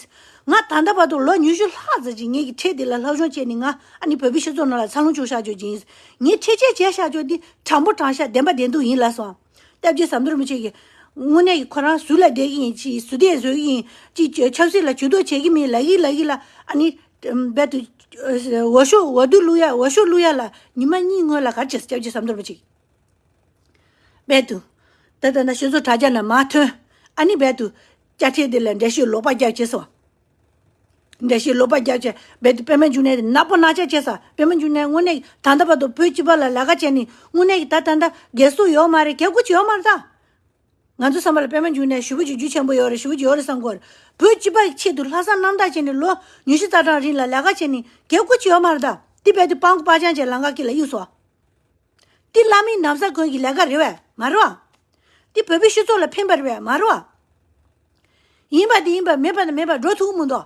ང་ད་ལྟ་བར་དུ་ལོ་ཉི་ཤུ་ལྷག་ཙམ་ཅིག་ངེད་ཀྱི་ཁྲལ་འདི་ལ་སློབ་སྦྱོང་བྱས་ནས་ང་ཨ་ནི་བོད་པའི་སྤྱི་ཚོགས་ནང་ལ་འཚར་ལོངས་བྱུང་བཞག་ཆོག་ཅིག་ཡིན། ངས་ཁྲལ་ཆད་བྱས་བཞག་ཆོག་འདི་དྲང་པོ་དྲང་བཞག་བདེན་པ་བདེན་ཐུག་ཡིན་ལབ་སོང་། སྐྱབས་རྗེ་ཟམ་གདོང་རིན་པོ་ཆེ་གིས་དངོས་གནས་ཀྱི་ཁོ་རང་ཟུར་ལ་བསྡད་ཀྱི་ཡིན་ཅིག་ཟུར་བསྡད་བཟོ་གི་ཡིན་ཅིག་ཆབ་སྲིད་ལ་ཇུས་གཏོགས་བྱེད་ཀྱི་མིན་ལབ་ཀྱི་ལབ་ཀྱི་ལ་ཨ་ནི་རྦད་དུ་འོས་ཤོག་འོས་བསྡུ་བླུག་ཡ་འོས་ཤོག་བླུག་ཡ་ལ་ཉི་མ་གཉིས་སྔོན་ལ་ག་རེ་བྱས་སོང་སྐྱབས་རྗེ་ཟམ་གདོང་རིན་པོ་ཆེ་གིས། རྦད་དུ། ད་ལྟ་ན་སྤྱི་ཚོགས་དྲ་རྒྱ་ནང་མར་ཐོན། ཨ་ནི་རྦད་དུ། དཔྱ་ཁྲལ་འདི་ལ་འགྲེལ་བཤད་ལོག་པ་རྒྱབ་བྱས་སོང་། འདྲ་ཞིག་ལོག་པ་རྒྱབ་བྱས་རྦད་དེ་པད་མ་འབྱུང་གནས་དེ་ནག་པོ་ནག་ཅག་བྱས་ས། པད་མ་འབྱུང་གནས་དངོས་གནས་ད་ལྟ་བར་དུ་བོད་སྤྱི་པ་ལ་ལས་ཀ་བྱས་ནས་དངོས་གནས་ཀྱི་ད་ད་ལྟ་རྒས་གསོ་ཡོད་མ་རེད། རྒས་དགུ་ཅིག་ཡོད་མ་རེད་ད། ང་ཚོ་བསམ་པ་ལ་པད་མ་འབྱུང་གནས་ཞེ་པོ་ཅིག་རྒྱུ་ཆེན་པོ་ཡོད་རེད། ཞེ་པོ་ཅིག་ཡོད་རེད་བསམ་གྱི་ཡོད་རེད། བོད་སྤྱི་པ་ཡི་ཆེད་དུ་ལྷག་བསམ་རྣམ་དག་བྱས་ནས་ལོ་ཉི་ཤུ་རྩ་གྲངས་རིང་ལ་ལས་ཀ་བྱས་ནས་རྒས་དགུ་ཅིག་ཡོད་མ་རེད་ད། དེ་རྦད་དེ་སྤང་གི་པ་ཅང་བྱས་ལམ་ཁ་དཀྱིལ་ལ་གཡུགས་སོང་། འདི་བླ་མའི་ན་བཟའ་གོན་གྱི་ལས་ཀ་རེད་པས་མ་རེད་པ། འདི་བོད་པའི་སྤྱི་ཚོགས་ལ་ཕན་པ་རེད་པས་མ་རེད་པ། ཡིན་པ་འདི་ཡིན་པ་མེད་པ་ན་མེད་པ་འགྲོ་ཐུབ་མི་འདུག།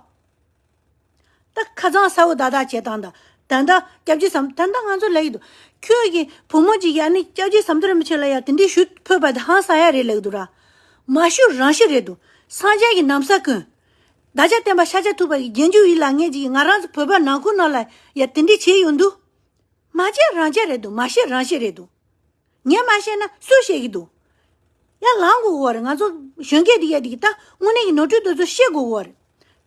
ད་ཁ་སང་གསལ་པོ་ཏག་ཏག་བྱེད་སྟངས་དང་། ད་ལྟ་སྐྱབས་རྗེ་ཟམ་ད་ལྟ་ང་ཚོ་ལབ་ཀྱི་འདུག། ཁྱོད་ཀྱི་བུ་མོ་གཅིག་གིས་ཨ་ནི་སྐྱབས་རྗེ་ཟམ་གདོང་རིན་པོ་ཆེ་ལ་ཡ་དེ་འདྲའི་ཞུ་ཕོད་པ་དེ་ཧང་སང་ཡ་རེད་ལབ་ཀྱི་འདུག་ར། མ་ཞུ་རང་ཞུ་རེད་འདུག། སངས་རྒྱས་ཀྱི་ན་བཟའ་གོན། བདག་ཅག་སྟོན་པ་ཤཱཀྱ་ཐུབ་པ་གི་རྗེས་འཇུག་ཡིན་ལབ་མཁན་གཅིག་གིས་ང་རང་ཚོ་བོད་པ་ནང་ཁུལ་ནང་ལ་ཡ་དེ་འདྲའི་བྱས་ཡོང་དུས། མ་བྱས་རང་བྱས་རེད་འདུག། མ་བཤད་རང་བཤད་རེད་འདུག། ངས་མ་བཤད་ན་སུས་བཤད་ཀྱི་འདུག། ཡར་ལངས་དགོས་ཀྱི་ཡོད་རེད། ང་ཚོ་གཞོན་སྐྱེས་འདི་གས་འདི་གས་ད་དངོས་གནས་ཀྱི་ནོར་འཁྲུལ་དེ་ཚོ་ཤེས་དགོས་ཀྱི་ཡོད་རེད།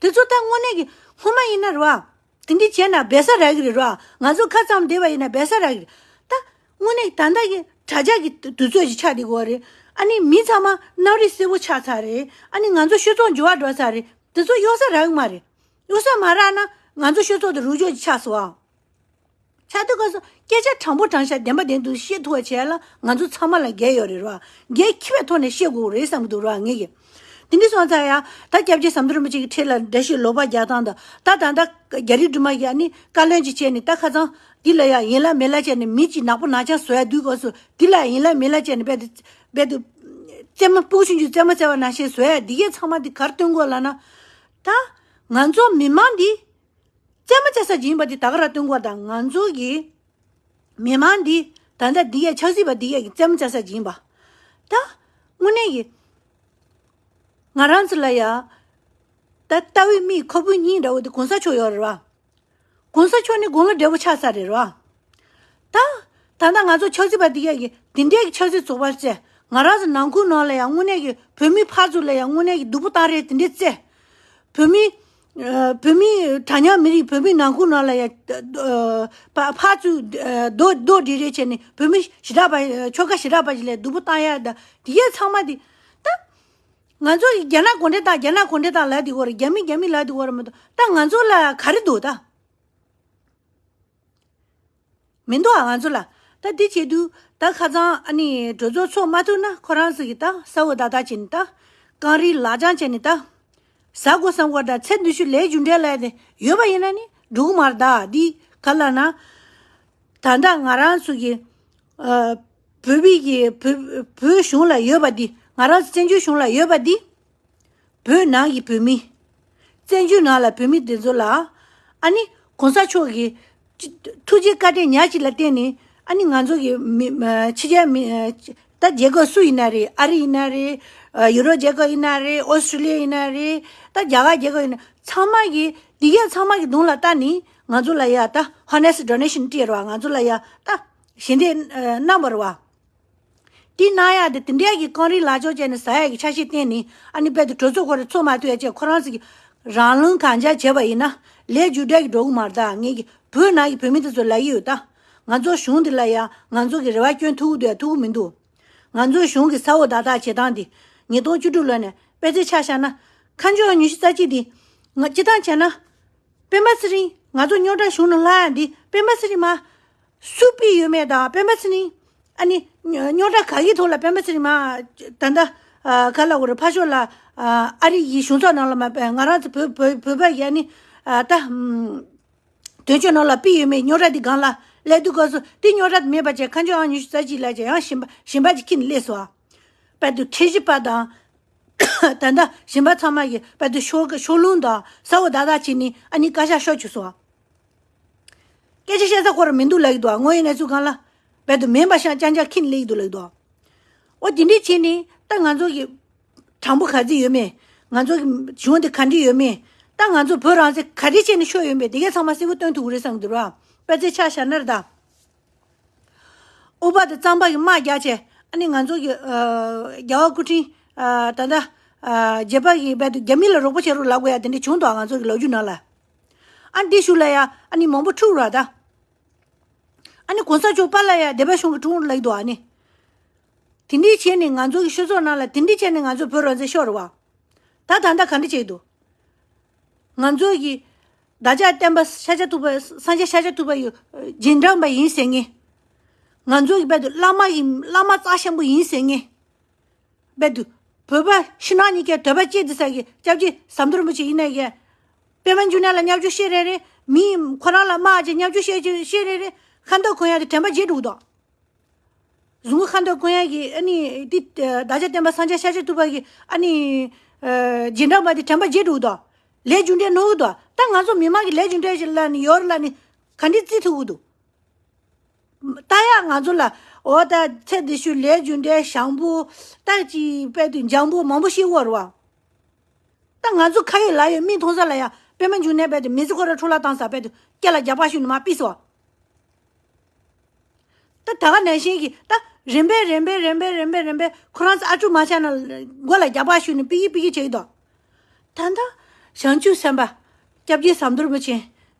དེ་ཚོ་ད་དངོས་གནས་ཀྱི་སྔོན་མ་ཡིན་ན་རེད་པ། དེ་འདྲ་བྱས་ན་སྦས་ས་རག་གི་རེད་ར། ང་ཚོ་ཁ་ཙམ་བསྡད་པ་ཡིན་ན་སྦས་ས་རག་གི་རེད། ད་དངོས་གནས་ད་ལྟ་གི་དྲ་རྒྱ་གི་དུས་ཚོད་ཅིག་ཆགས་བསྡད་ཀྱི་ཡོད་རེད། ཨ་ནི་མི་ཚང་མ་རྣམ་རིག་གསལ་པོ་ཆགས་ཚར་རེད། ཨ་ནི་ང་ཚོ་སྤྱི་ཚོགས་འགྱུར་བ་འགྲོ་ཚར་རེད། དེ་ཚོ་གཡོལ་ས་རག་གི་མ་རེད། གཡོལ་ས་མ་རག་ན་ང་ཚོ་སྤྱི་ཚོགས་དེ་རུལ་སུངས་ཅིག་ཆགས་སོང་ཨ། ཆགས་དུས་སྐབས་སུ་སྐད་ཆ་དྲང་པོ་དྲང་བཞག་བདེན་པ་བདེན་དུ་བཤད་ཐུབ་པ་བྱས་ལ་ང་ཚོ་ཚང་མ་ལ་འགན་ཡོད་རེད་ར། འགན་འཁྱེར་བའི་ཐོག་ནས་བཤད་དགོས་རེད་བསམ་གྱི་འདུག་ར་ངས་ཀྱི། དེ་འདྲ་སོང་ཙང་ཡང་ད་སྐྱབས་རྗེ་ཟམ་གདོང་རིན་པོ་ཆེ་གི་འཁྲིས་ལ་འགྲེལ་བཤད་ལོག་པ་རྒྱག་སྟངས་དང་། ད་ད་ལྟ་རྒྱ་རིགས་སྒྲོལ་མ་གིས་ཨ་ནི་བཀའ་བློན་ཅིག་བྱས་ནས་ད་ཁ་སང་འདི་ལ་ཡང་ཡིན་ལ་མིན་ལ་བྱས་ནས་མི་གཅིག་ནག་པོ་ནག་ཅག་བཟོ་ཡ་དུས་སྐབས་སུ་འདི་ལ་ཡིན་ལ་མིན་ལ་བྱས་ནས་རྦད་དེ་རྦད་དེ་རྩེད་མོ་སྤུ་གུ་ཆུང་ཆུང་རྩེད་མོ་རྩེ་བ་ནང་བཞིན་བཟོ་ཡ་འདི་གས་ཚང་མ་འདི་ག་རེ་སྟོན་དགོས་ལབ་ན། ད་ང་ཚོ་མི་མང་འདི། རྩེད་མོ་རྩེ་ས་ཅིག་ཡིན་པ་དེ་ད་ག་རང་སྟོན་དགོས་དང་། ང་ཚོ་གི་མི་མང་འདི་ད་ལྟ་འདི་གས་ཆབ་སྲིད་པ་འདི་གས་ཀྱི་རྩེད་མོ་རྩེ་ས་ཅིག་ཡིན་པ། ད་དངོས་གནས་ཀྱི་ང་རང་ཚོ་ལ་ཡ་ད་ལྟ་བའི་མིག་ཁོ་བོའི་སྙིང་འདྲ་བོ་དེ་གོང་ས་མཆོག་ཡོད་རེད་བ། གོང་ས་མཆོག་ནི་དགུང་ལོ་བགྲེས་པོ་ཆགས་ཚར་རེད་རོ། ད། ད་ལྟ་ང་ཚོ་ཆབ་སྲིད་པ་འདི་གས་ཀྱི་དེ་འདྲའི་གི་ཆབ་སྲིད་ཚོགས་པ་བཙལ། ང་རང་ཚོ་ནང་ཁུལ་ནང་ལ་ཡང་དངོས་གནས་ཀྱི་བོད་མི་ཕར་ཚུར་ལ་ཡང་དངོས་གནས་ཀྱི་སྡུག་པོ་བཏང་རེས་དེ་འདྲའི་བཙལ། བོད་མི། ཨ། བོད་མི་གྲངས་ཉུང་མི་རིགས་བོད་མི་ནང་ཁུལ་ནང་ལ་ཡང་། ཨ། ཕ་ཕར་ཚུར། ཨ། རྡོག་རྡོག་སྒྲིལ་རེས་བྱས་ནས་བོད་མི་ཞེ་དྲག་པ་ཆོལ་ཁ་ཞེ་དྲག་པ་ཞིག་ལ་སྡུག་པོ་བཏང་ཡ་ད་དེ་གས་ཚང་མ་དེ། ད། ང་ཚོ་ཡི་རྒྱ་ནག་གུང་ཁྲན་ཏང་རྒྱ་ནག་གུང་ཁྲན་ཏང་ལབ་དེ་གོ་རེད། རྒྱ་མི་རྒྱ་མི་ལབ་དེ་གོ་རེད་མ་གཏོགས་ད་ང་ཚོ་ལ་ག་རེ་འདུག་ད། མི་འདུག་ཨ་ང་ཚོ་ལ། ད་འདི་བྱེད་དུས་ད་ཁ་སང་ཨ་ནི་གྲོས་ཚོགས་ཚོགས་མ་ཐུབ་ན་ཁོ་རང་ཚོ་གི་ད་གསལ་པོ་ཏག་ཏག་བྱས་ནས་ད། རྐང་རིལ་ལག་བཅངས་བྱས་ནས་ད། ཟ་དགོས་བསམ་དགོས་ད་ཚེ་འདི་ཕྱི་ལས་རྒྱུ་འབྲས་ལ་ཡ་དེ་ཡོད་པ་ཡིན་ན་ནི་འགྲོ་གི་མ་རེད་ད། འདི་ག་ལབ་ན། ད་ལྟ་ང་རང་ཚོ་གི། ཨ། བོད་པའི་གི་བོད་བོད་གཞུང་ལ་ཡོད་པ་འདི། ང་རང་ཚོ་བཙན་བྱོལ་གཞུང་ལ་ཡོད་པ་འདི། བོད་ནང་གི་བོད་མི། བཙན་བྱོལ་ནང་ལ་བོད་མི་འདི་ཚོ་ལ། ཨ་ནི་གོང་ས་མཆོག་གི་ཐུགས་རྗེ་བཀའ་དྲིན་ཉག་གཅིག་ལ་བརྟེན་ནས་ཨ་ནི་ང་ཚོ་གི་མི་ཕྱི་རྒྱལ་མི་ད་རྒྱལ་ཁབ་སུ་ཡིན་ན་རེད། ཨ་རི་ཡིན་ན་རེད། ཡུ་རོབ་རྒྱལ་ཁབ་ཡིན་ན་རེད། ཨོ་སི་ཀྲི་ལི་ཡ་ཡིན་ན་རེད། ད་རྒྱ་གར་རྒྱལ་ཁབ་ཡིན་ན་ཚང་མ་གི་འདི་གས་ཚང་མ་གི་གདོང་ལ་ལྟ་ནས་ང་ཚོ་ལ་ཡ་ད་ཧོ་ནེ་སི་ཊི་ཌོ་ནེ་ཤན་སྤྲད་རོགས། ང་ཚོ་ལ་ཡ་ད་ཞལ་འདེབས་གནང་བ་རེད་བ། དེ་གནང་ཡག་དེ་དེ་འདྲ་གི་རྐང་རིལ་ལག་འཇོག་བྱས་ནས་ཟ་ཡག་གི་ཆ་ཤས་བསྟན་ནས་ཨ་ནི་རྦད་དེ་གྲོས་ཚོགས་ཁོ་རང་ཚོགས་མ་ཐུབ་ཡ་བྱས། ཁོ་རང་ཚོ་གི་རང་ལུང་གང་འཇགས་བྱས་པ་ཡིན་ན་ལས་རྒྱུ་འབྲས་ཀྱི་འགྲོ་གི་མ་རེད། ད་ངས་ཀྱི་བོད་ནང་གི་བོད་མི་དེ་ཚོ་ལབ་ཀྱི་ཡོད་ད། ང་ཚོ་གཞུང་འདི་ལ་ཡ་ང་ཚོ་གི་རེ་བ་སྐྱོན་ཐུབ་ཀྱི་འདུག་ཡ་ཐུབ་ཀྱི་མི་འདུག། ང་ཚོ་གཞུང་གི་གསལ་པོ་ཏག་ཏག་བྱེད་སྟངས་འདི་ཉིས་སྟོང་བཅུ་དྲུག་ལོ་ནས་དཔེ་ཆ་ཆ་བཞག་ན་ཁ་མཆུ་ཉི་ཤུ་རྩ་གཅིག་འདི་ང་སྤྱི་བཏང་བྱས་ན། སྤེན་པ་ཚེ་རིང་ང་ཚོ་རྙོག་དྲ་གཞུང་ནས་ལྷག་ཡ་འདི་སྤེན་པ་ཚེ་རིང་མ་སུ་ཕུད་ཡོད་མེད་དང་སྤེན་པ་ཚེ་རིང་ཨ་ནི་རྙོག་དྲ་ག་གི་ཐོག་ལ་སྤེན་པ་ཚེ་རིང་མ་ད་ལྟ་ག་ལ་འོ་རེད་ཕར་ཕྱོགས་ལ་ཨ་རི་ཡི་གཞུང་ཚབ་ནང་ལ་མ་ང་རང་ཚོ་བོད་བོད་བོད་པ་ཡི་ཨ་ནི་ད་དོན་གཅོད་ནང་ལ་ཕུད་ཡོད་མེད་རྙོག་དྲ་འདི་སྒང་ལ་སླེབས་དུས་སྐབས་སུ་དེ་རྙོག་དྲ་དེ་མེད་པ་བྱས་ཁ་མཆུ་ཨང་ཉི་ཤུ་རྩ་གཅིག་ལ་བྱས་ཡང་གཞན་པ་གཞན་པ་ཅིག་ཁྱེར་ནས་སླེབས་སོང་ཨ། དཔེ་དུ་ཁྲིད་གཞི་པ་དང་། ད་ལྟ་གཞན་པ་ཚང་མ་གིས་དཔེ་དུ་ཤོ་ཤོ་ལུང་དང་གསལ་པོ་ཏག་ཏག་བྱས་ནས་ཨ་ནི་བཀའ་ཤག་ཤོར་བཅུག་སོང་། སྐད་ཆ་བཤད་ས་ཁོ་རང་མི་འདུག་ལབ་ཀྱི་འདུག། དངོས་ཡོད་གནས་ཚུལ་སྒང་ལ་དཔེ་དུ་མིན་པ་ཤ་རྐྱང་རྐྱང་ཁྱེར་ནས་སླེབས་ཀྱི་འདུག་ལབ་ཀྱི་འདུག། འོ་དེ་འདྲས་བྱས་ནས་ད་ང་ཚོ་གི་དྲང་པོ་ག་ཚོད་ཡོད་མེད། ང་ཚོ་གི་གཞུང་དེ་ག་འདྲས་ཡོད་མེད། ད་ང་ཚོ་བོད་རང་བཙན་ག་འདྲས་བྱས་ནས་ཤོར་ཡོད་མེད་དེ་གས་ཚང་མ་གསལ་པོ་སྟོན་ཐུབ་ཀྱི་རེད་བསམ་གྱི་འདུག་ར། དཔེ་ཚད་ཆ་བཞག་ན་རེད་ད། དབུ་མ་དང་གཙང་པ་གི་དམག་རྒྱག་བྱས་ཨ་ནི་ང་ཚོ་གི་ཨ་རྒྱལ་བ་སྐུ་ཕྲེང་ཨ་ད་ལྟ་ཨ་བརྒྱད་པ་གི་རྦད་དེ་རྒྱ་མི་ལ་རོགས་པ་བྱེད་རོགས་ལབ་དགོས་ཡ་དེ་འདྲ་བྱུང་འདུག། ང་ཚོ་གི་ལོ་རྒྱུས་ནང་ལ་ཨ་འདི་ཞུ་ལ་ཡ་ཨ་ནི་མང་པོ་འཁྲུག་ར་ད། ཨ་ནི་གོང་ས་མཆོག་པཱ་ལགས་ཡ་སྡེ་པ་གཞུང་གི་དྲུང་ལབ་འདུག། ཨ་ནི་དེ་འདྲས་བྱས་ནས་ང་ཚོ་གི་སྤྱི་ཚོགས་ནང་ལ་དེ་འདྲས་བྱས་ནས་ང་ཚོ་བོད་རང་བཙན་ཤོར་རེད་བ། ད་ད་ལྟ་ག་འདྲ་བྱས་འདུག། ང་ཚོ་གི་ བདག་ཅག་བསྟན་པ་ཤཱཀྱ་ཐུབ་པ་སངས་རྒྱས་ཤཱཀྱ་ཐུབ་པ་ཡི་རྗེས་འབྲང་པ་ཡིན་ཟེར་མཁན། ང་ཚོ་གི་དཔེ་དུ་བླ་མ་ཡིན། བླ་མ་རྩ་ཆེན་པོ་ཡིན་ཟེར་མཁན། དཔེ་དུ་བོད་པ་ཕྱི་ནང་གཉིས་ཀའི་འདོད་པ་གཅིག་དེ་ས་གི་སྐྱབས་རྗེ་ཟམ་གདོང་རིན་པོ་ཆེ་ཡིན་ནའི་གི། པད་མ་འབྱུང་གནས་ལ་བརྙས་བཅོས་བཤད་རན་རན། མི་ཁོ་རང་ལ་དམག་ཅིག་བརྙས་བཅོས་བཤད་ཅིག་བཤད་རན་རན། ཁ་འདོན་གོན་ཡག་དེ་དྲན་པ་བརྗེད་འགྲོ་གི་འདུག་གཟུགས་པོ་ཁ་འདོན་གོན་ཡག་གི་ཨ་ནི་འདི་བདག་ཅག་བསྟན་པ་སངས་རྒྱས་ཤཱཀྱ་ཐུབ་པ་གི་ཨ་ནི་རྗེས་འབྲང་པ་དེ་དྲན་པ་བརྗེད་འགྲོ་གི་འདུག་ལས་རྒྱུ་འབྲས་ནོར་གི་འདུག་ད་ང་ཚོ་མི་མང་གི་ལས་རྒྱུ་འབྲས་ཞིག་ལ་ནི་ཡོར་ལ་ནི་ག་འདྲི་བརྩི་ཐུབ་གི་འདུག་ད་ཡང་ང་ཚོ་ལ་འོ་ད་ཚེ་འདི་ཕྱི་ལས་རྒྱུ་འབྲས་བྱང་བུ་ད་ཅི་དཔེ་དུ་འཇང་བུ་མང་པོ་ཤི་བར་བ། ད་ང་ཚོ་ཁ་ཡོད་ལག་ཡོད་མིག་མཐོང་ས་ལ་ཡ་པད་མ་འབྱུང་གནས་དཔེ་དུ་མི་ཚེ་ཁོ་ར་འཕྲོ་བརླག་བཏང་ས་དཔེ་དུ་སྐེ་ལ་རྒྱག་པ་ཞུ་ནི་མ་ཕི་སོ། ད་ད་ག་ནང་བཞིན་གྱི་ད་རིམ་པས་རིམ་པས་རིམ་པས་རིམ་པས་རིམ་པས་ཁོ་རང་ཚོ་ཨ་ཀྲུག་མ་ཆགས་ན་མགོ་ལ་རྒྱག་པ་ཞུ་ནི་ཕི་གི་ཕི་གི་བྱེད་ཀྱི་འདུག་ད་ལྟ་བྱང་ཆུབ་སེམས་དཔའ་སྐྱབས་རྗེ་ཟམ་གདོང་རིན་པོ་ཆེ་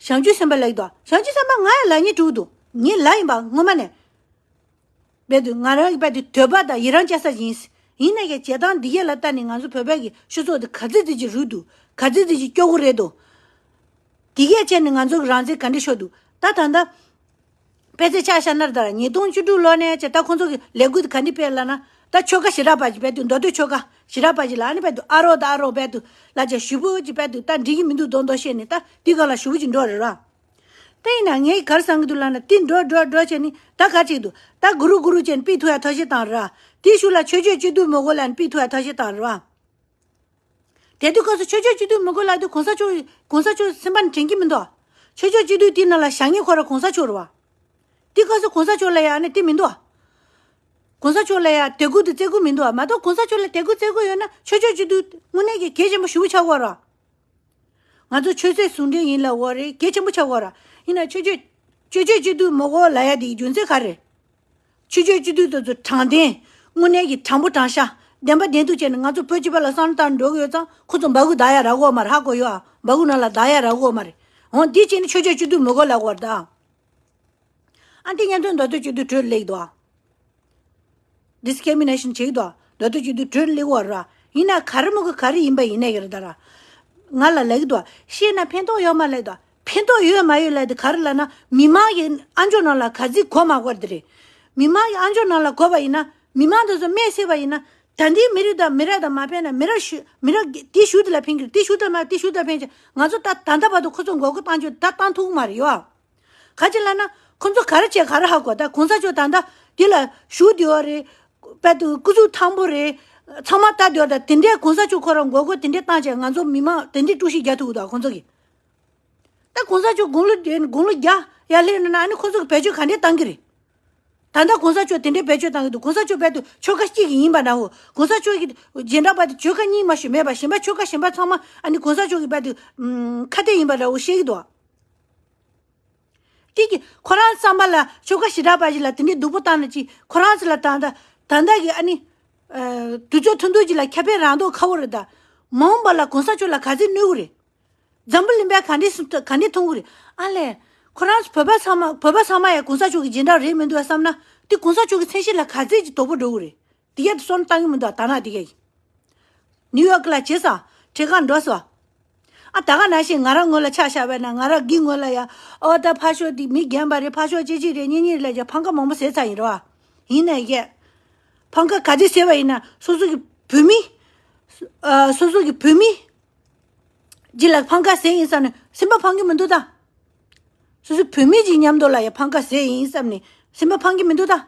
བྱང་ཆུབ་སེམས་དཔའ་ལེགས་དོ། བྱང་ཆུབ་སེམས་དཔའ་ང་ཡང་ལ་ཉེ་དྲུག་འདུག་ངའི་ལ་ཡིན་པ་ངོ་མ་ནས། རྦད་དུ་ང་རང་གི་རྦད་དུ་དད་པ་དང་ཡི་རང་བྱ་ས་ཡིན། ཡིན་ནའི་གི་བྱེད་སྟངས་འདི་གས་ལ་ལྟ་ནས་ང་ཚོ་བོད་པའི་གི་སྤྱི་ཚོགས་འདི་ག་ཚོད་ཙམ་གྱི་རུལ་འདུག་ག་ཚོད་ཙམ་གྱི་སྐྱོ་བོ་རེད་འདུག་འདི་གས་བྱས་ནས་ང་ཚོ་གི་རང་བཙན་ག་འདྲ་ཤོར་འདུག་ད་ད་ལྟ་དཔེ་ཆ་ཆ་བཞག་ན་ད་ཉིས་སྟོང་བཅུ་དྲུག་ལོ་ནས་བྱས་ད་ཁོང་ཚོ་གི་ལས་འགུལ་འདི་ག་འདྲ་སྤེལ་ལབ་ན། ད་ཆོལ་ཁ་ཞེ་དྲག་པ་ཅིག་རྦད་དུ་མདོ་སྟོད་ཆོལ་ཁ་ཞེ་དྲག་པ་ཅིག་ལ་ཨ་ནི་རྦད་དུ་ཨ་རོགས་ད་ཨ་རོགས་རྦད་དུ་ལ་ཅིག་ཞུ་བོ་ཅིག་རྦད་དུ་ད་འགྲིག་གི་མི་འདུག་མདོག་མདོག་བཤད་ནས་ད་འདི་སྒང་ལ་ཞུ་བོ་ཅིག་འགྲོ་རེད་ར། ད་ཡིན་ན་ངས་ག་རེ་བསམ་གྱི་འདུག་ལབ་ན། དེ་འགྲོ་འགྲོ་འགྲོ་བྱས་ནི་ད་ག་ཅིག་འདུག་ད་གུ་རུ་གུ་རུ་བྱས་ནི་ཕུད་ཐུབ་ཡ་ཐབས་ཤེས་བཏང་ར། དེའི་གཞུག་ལ་ཆོས་བརྒྱུད་སྤྱི་འཐུས་མི་དགོས་ལབ་ནི་ཕུད་ཐུབ་ཡ་ཐབས་ཤེས་བཏང་ར། དེ་དུས་སྐབས་སུ་ཆོས་བརྒྱུད་སྤྱི་འཐུས་མི་དགོས་ལབ་དུས་གོང་ས་མཆོག་གོང་ས་མཆོག་སེམས་པ་ནི་དྲན་གྱི་མི་འདུག་ཆོས་བརྒྱུད་སྤྱི་འཐུས་དེའི་ནང་ལ་བཞག་མཁན་ཁོ་ར་གོང་ས་མཆོག་རེད་བ། དེ་སྐབས་སུ་གོང་ས་མཆོག་ལ་ཡ་ནི་དེ་མི་འདུག་གོང་ས་མཆོག་ལ་ཡ་དད་གུས་དང་བརྩི་གུས་མི་འདུག་བ། མ་གཏོགས་གོང་ས་མཆོག་ལ་དད་གུས་བརྩི་གུས་ཡོད་ན་ཆོས་བརྒྱུད་སྤྱི་འཐུས་དངོས་གནས་ཀྱི་གལ་ཆེན་པོ་ཞེ་པོ་ཆགས་ཀྱི་ཡོད་རེད་བ། ང་ཚོ་ཆོས་སྲིད་ཟུང་འབྲེལ་ཡིན་ལབ་ཡོད་རེད། གལ་ཆེན་པོ་ཆགས་ཡོད་རེད། ཡིན་ན་ཆོས་བརྒྱུད་ཆོས་བརྒྱུད་སྤྱི་འཐུས་མི་དགོས་ལབ་ཡ་དེའི་རྒྱུ་མཚན་ག་རེ་རེད། ཆོས་བརྒྱུད་སྤྱི་འཐུས་དེ་ཚོ་དྲང་བདེན་དངོས་གནས་ཀྱི་དྲང་པོ་དྲང་བཞག་བདེན་པ་བདེན་ཐུག་བྱས་ནས་ང་ཚོ་བོད་སྤྱི་པ་ལ་བསམ་བློ་བཏང་འགྲོ་གི་ཡོད་ཙང་ཁོ་ཚོ་འབག་གུ་བདའ་ཡ་རག་གི་ཡོད་མ་རེད། ཧ་གོ་ཡོད་ཨ། འབག་གུ་ནང་ལ་བདའ་ཡ་རག་གི་ཡོད་མ་རེད། འོང་དེ་བྱས་ནས་ཆོས་བརྒྱུད་སྤྱི་འཐུས་མི་དགོས་ལབ་ཡོད་རེད་ད། ཨ་འདི་སྙན་ཐོན་མདོ་སྟོད་སྤྱི་འཐུས་གྲོས་ལེགས་འདུག་ཨ། ཌིས་ཀི་རི་མི་ནེ་ཤན་བྱེད་ཀྱི་འདུག་མདོ་སྟོད་སྤྱི་འཐུས་གྲོས་ལེགས་པ་ར། ཡིན་ན་ག་རེ་མོ་གི་ག་རེ་ཡིན་པ་ཡིན་ནའི་གི་རེད་ད་ར། ང་ལ་ལབ་ཀྱི་འདུག་བཤད་ན་ཕན་ཐོགས་ཡོད་མ་ལབ་ཀྱི་འདུག་ཕན་ཐོགས་ཡོད་མ་ཡོད་ལབ་དེ་ག་རེ་ལབ་ན། མི་མང་གི་ཨ་མཆོག་ནང་ལ་ག་ཚོད་གོ་མ་གོ་དེ་རེད། མི་མང་གི་ཨ་མཆོག་ནང་ལ་གོ་བ་ཡིན་ན། མི་མང་དེ་ཚོ་སྨྲས་ཤེས་པ་ཡིན་ན། ད་འདིའི་མི་རིགས་དང་མི་རབས་དང་མ་ཕན་ན་མི་རབས་ཞུ་མི་རབས་དེ་ཞུ་དེ་ལ་ཕན་གི་རེད། དེ་ཞུ་དེ་ལ་མ་དེ་ཞུ་དེ་ལ་ཕན་གྱི། ང་ཚོ་ད་ད་ལྟ་བར་དུ་ཁོ་ཚོ་མགོ་སྐོར་བཏང་རྒྱུ་ད་བཏང་ཐུབ་ཀྱི་མ་རེད་ཡོ། ག་ཅི་ལབ་ན། ཁོང་ཚོ་ག་རེ་བྱས་ག་རེ་ཧ་གོ། ད་གོང་ས་མཆོག་ད་ལྟ་དེ་ལ་བཞུགས་བསྡད་ཡོད་རེད། དཔལ་དུ་སྐུ་གཟུགས་ཐང་པོ་རེད། ཚང་མ་ལྟ་བསྡད་ཡོད། ད་དེ་འདྲའི་གོང་ས་མཆོག་ཁོ་རང་མགོ་སྐོར་དེ་འདྲའི་བཏང་བྱས་ང་ཚོ་མི་མང་དེ་འདྲའི་དཀྲུག་ཤིང་རྒྱག་ཐུབ་ཀྱི་འདུག་ཁོང་ཚོ་གིས། ད་གོང་ས་མཆོག་དགུང་ལོ་དེ་དགུང་ལོ་བརྒྱ་ཡར་སླེབས་ན་ན་ཨ་ནི་ཁོང་ཚོ་གིས་བེད་སྤྱོད་ག་འདྲས་བཏང་གི་རེད། ད་ལྟ་གོང་ས་མཆོག་དེ་འདྲའི་བེད་སྤྱོད་བཏང་གི་འདུག་གོང་ས་མཆོག་དཔལ་དུ་ཆོལ་ཁ་གཅིག་གི་ཡིན་པ་ན་འོ། གོང་ས་མཆོག་གི་རྗེས་འབྲང་པ་དེ་ཆོལ་ཁ་གཉིས་མ་ཞུ་མེད་པ་གཞན་པ་ཆོལ་ཁ་གཞན་པ་ཚང་མ་ཨ་ནི་གོང་ས་མཆོག་གི་དཔལ་དུ་ཁ་གཏད་ཡིན་པ་འདྲ་བོ་བཤད་ཀྱི་འདུག་དེ་གི་ཁོ་རང་བསམ་པ་ལ་ཆོལ་ཁ་ཞེ་དྲག་པ་ཞིག་ལ་དེ་འདྲའི་སྡུག་པོ་བཏང་ན་ཅི་ཁོ་རང་ཚོ་ལ་ད་ལྟ་ད་ལྟ་གི་ཨ་ནི། ཨ། དུས་ཚོད་ཐུང་ཐུང་ཅིག་ལ་ཁྱབ་སྤེལ་རང་མདོག་ཁ་བོ་རེད་ད། མ་འོངས་པ་ལ་གོང་ས་མཆོག་ལ་ག་ཚོད་གནོད་གི་རེད། འཛམ་བུ་གླིང་པས་ག་འདྲས་སུ་ག་འདྲས་མཐོང་གི་རེད། ཨ་ལས། ཁོ་རང་ཚོ་བོད་པ་ཚང་མ་བོད་པ་ཚང་མ་ཡང་གོང་ས་མཆོག་གི་རྗེས་འབྲང་རེད་མི་འདུག་བསམ་ན། དེ་གོང་ས་མཆོག་གི་མཚན་གཞི་ལ་ག་ཚོད་ཅིག་དོགས་པ་འགྲོ་གི་རེད། དེ་གས་དེ་བསམ་བློ་བཏང་གི་མི་འདུག་ད་ན་དེ་གས་ཀྱི། ནིའུ་ཡོག་ལ་བྱེད་ས། འཕྲིན་ཁང་འགྲོ་ས། ཨ་ད་ག་ནང་བཞིན་ང་རང་ངོས་ལ་ཆ་བཞག་པ་ན་ང་རང་གི་ངོས་ལ་ཡ། ཨོ་ད་ཕར་ཕྱོགས་འདི་མི་རྒན་པ་རེད། ཕར་ཕྱོགས་ཅི་ཅི་རེད། གཉེན་ཉེ་རེད་ལབ་ཀྱི་ཕམ་ཁ་མང་པོ་ཟས་ཚར་ཡིན་རེད་བ། ཡིན་ནའི་གས། ཕམ་ཁ་ག་ཚོད་ཟས་པ་ཡིན་ན་སོ་སོ་གི་བུད་མེད། ཨ། སོ་སོ་གི་བུད་མེད་ཅིག་ལ་ཕམ་ཁ་ཟས་ཡིན་བསམ་ནས་སེམས་པ་ཕམ་གྱི་མི་འདུག་ད། སོ་སོའི་བུད་མེད་ཅིག་མཉམ་དུ་ལ་ཡ་ཕམ་ཁ་ཟས་ཡིན་བསམ་ནས་སེམས་པ་ཕམ་གྱི་མི་འདུག་ད།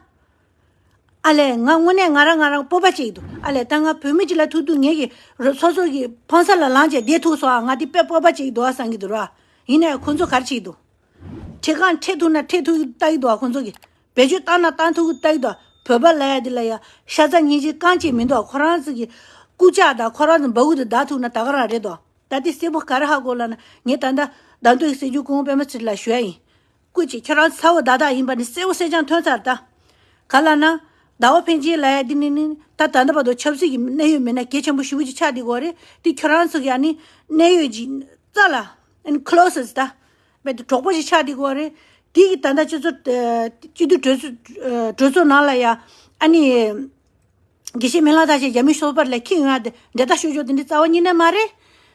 ཨ་ལས་ང་དངོས་གནས་ང་རང་ང་རང་སྤོབས་པ་ཅིག་འདུག་ཨ་ལས་ད་ང་བུད་མེད་ཅིག་ལ་ཐུག་དུས་ངེད་ཀྱི་རོ་སོ་སོ་གི་ཕམ་ས་ལ་ལངས་བྱས་བསྡད་ཐུབ་སོང་ཨ། ང་དེ་དཔེ་སྤོབས་པ་ཅིག་འདུག་ཨ་བསམ་གྱི་འདུག་ར། ཡིན་ནའི་ཁོ་ཚོ་ག་རེ་བྱེད་ཀྱི་འདུག་ཁྲིམས་ཁང་ཁྲིད་ཐུབ་ན་ཁྲིད་ཐུབ་ཀྱི་ལྟ་གི་འདུག་ཨ། ཁོ་ཚོ་གི་བེད་སྤྱོད་བཏང་ན་བཏང་ཐུབ་ཀྱི་ལྟ་གི་འདུག་བོད་པ་ལ་ཡ་དེ་ལ་ཡ་ཤ་ཚ་སྙིང་རྗེ་རྐང་གཅིག་མི་འདུག་ཁོ་རང་ཚོ་གི་རྐུབ་ལྕགས་དང་ཁོ་རང་ཚོ་འབག་གུ་དེ་བརྡར་ཐུབ་ན་ད་ག་རང་རེད་དོ། ད་དེ་གསལ་པོ་ག་རེ་ཧ་གོ་ལབ་ན་ངས་ད་ལྟ་ཟླ་མདོ་ཡི་སྲིད་སྐྱོང་སྐུ་ངོ་པད་མ་ཚེ་རིང་ལ་ཞུ་ཡ་ཡིན། སྐུ་མཁྱེན་ཁྱོད་རང་ཚ་བོ་བདག་བདག་ཡིན་པ་ནི་གསལ་པོ་གསལ་རྐྱང་ཐོན་ཚར་ད། ག་ལབ་ན། ཟླ་བ་ཕན་ཆད་ལབ་ཡ་འདི་ནི་ནི་ད་ད་ལྟ་བར་དུ་ཆབ་སྲིད་ཀྱི་གནད་ཡོད་མི་སྣ་གལ་ཆེན་པོ་ཞེ་པོ་ཅིག་ཆགས་བསྡད་ཀྱི་ཡོད་རེད། འདི་ཁྱོད་རང་ཚོ་གི་ཨ་ནི་གནད་ཡོད་ཅིག་རྩ་ལ་ཨ་ནི་ཁི་ལོ་སི་ད། དཔེ་དུ་གྲོགས་པོ་ཞིག་ཆགས་བསྡད་ཀྱི་ཡོད་རེད། འདི་གི་ད་ལྟ་སྤྱི་ཚོགས་སྤྱི་འཐུས་གྲོས་ཚོགས་གྲོས་ཚོགས་ནང་ལ་ཡ་ཨ་ནི། དགེ་བཤེས་སྨོན་ལམ་བདག་ཅག་རྒྱ་མི་ཤོར་པར་ལ་ཁྱི་ཡོང་ཡ་དེ་འདྲེ་ལྟ་ཤོད་ཆོག་དེ་འདྲའི་རྩ་བ་ཉིད་ནས་མ་རེད།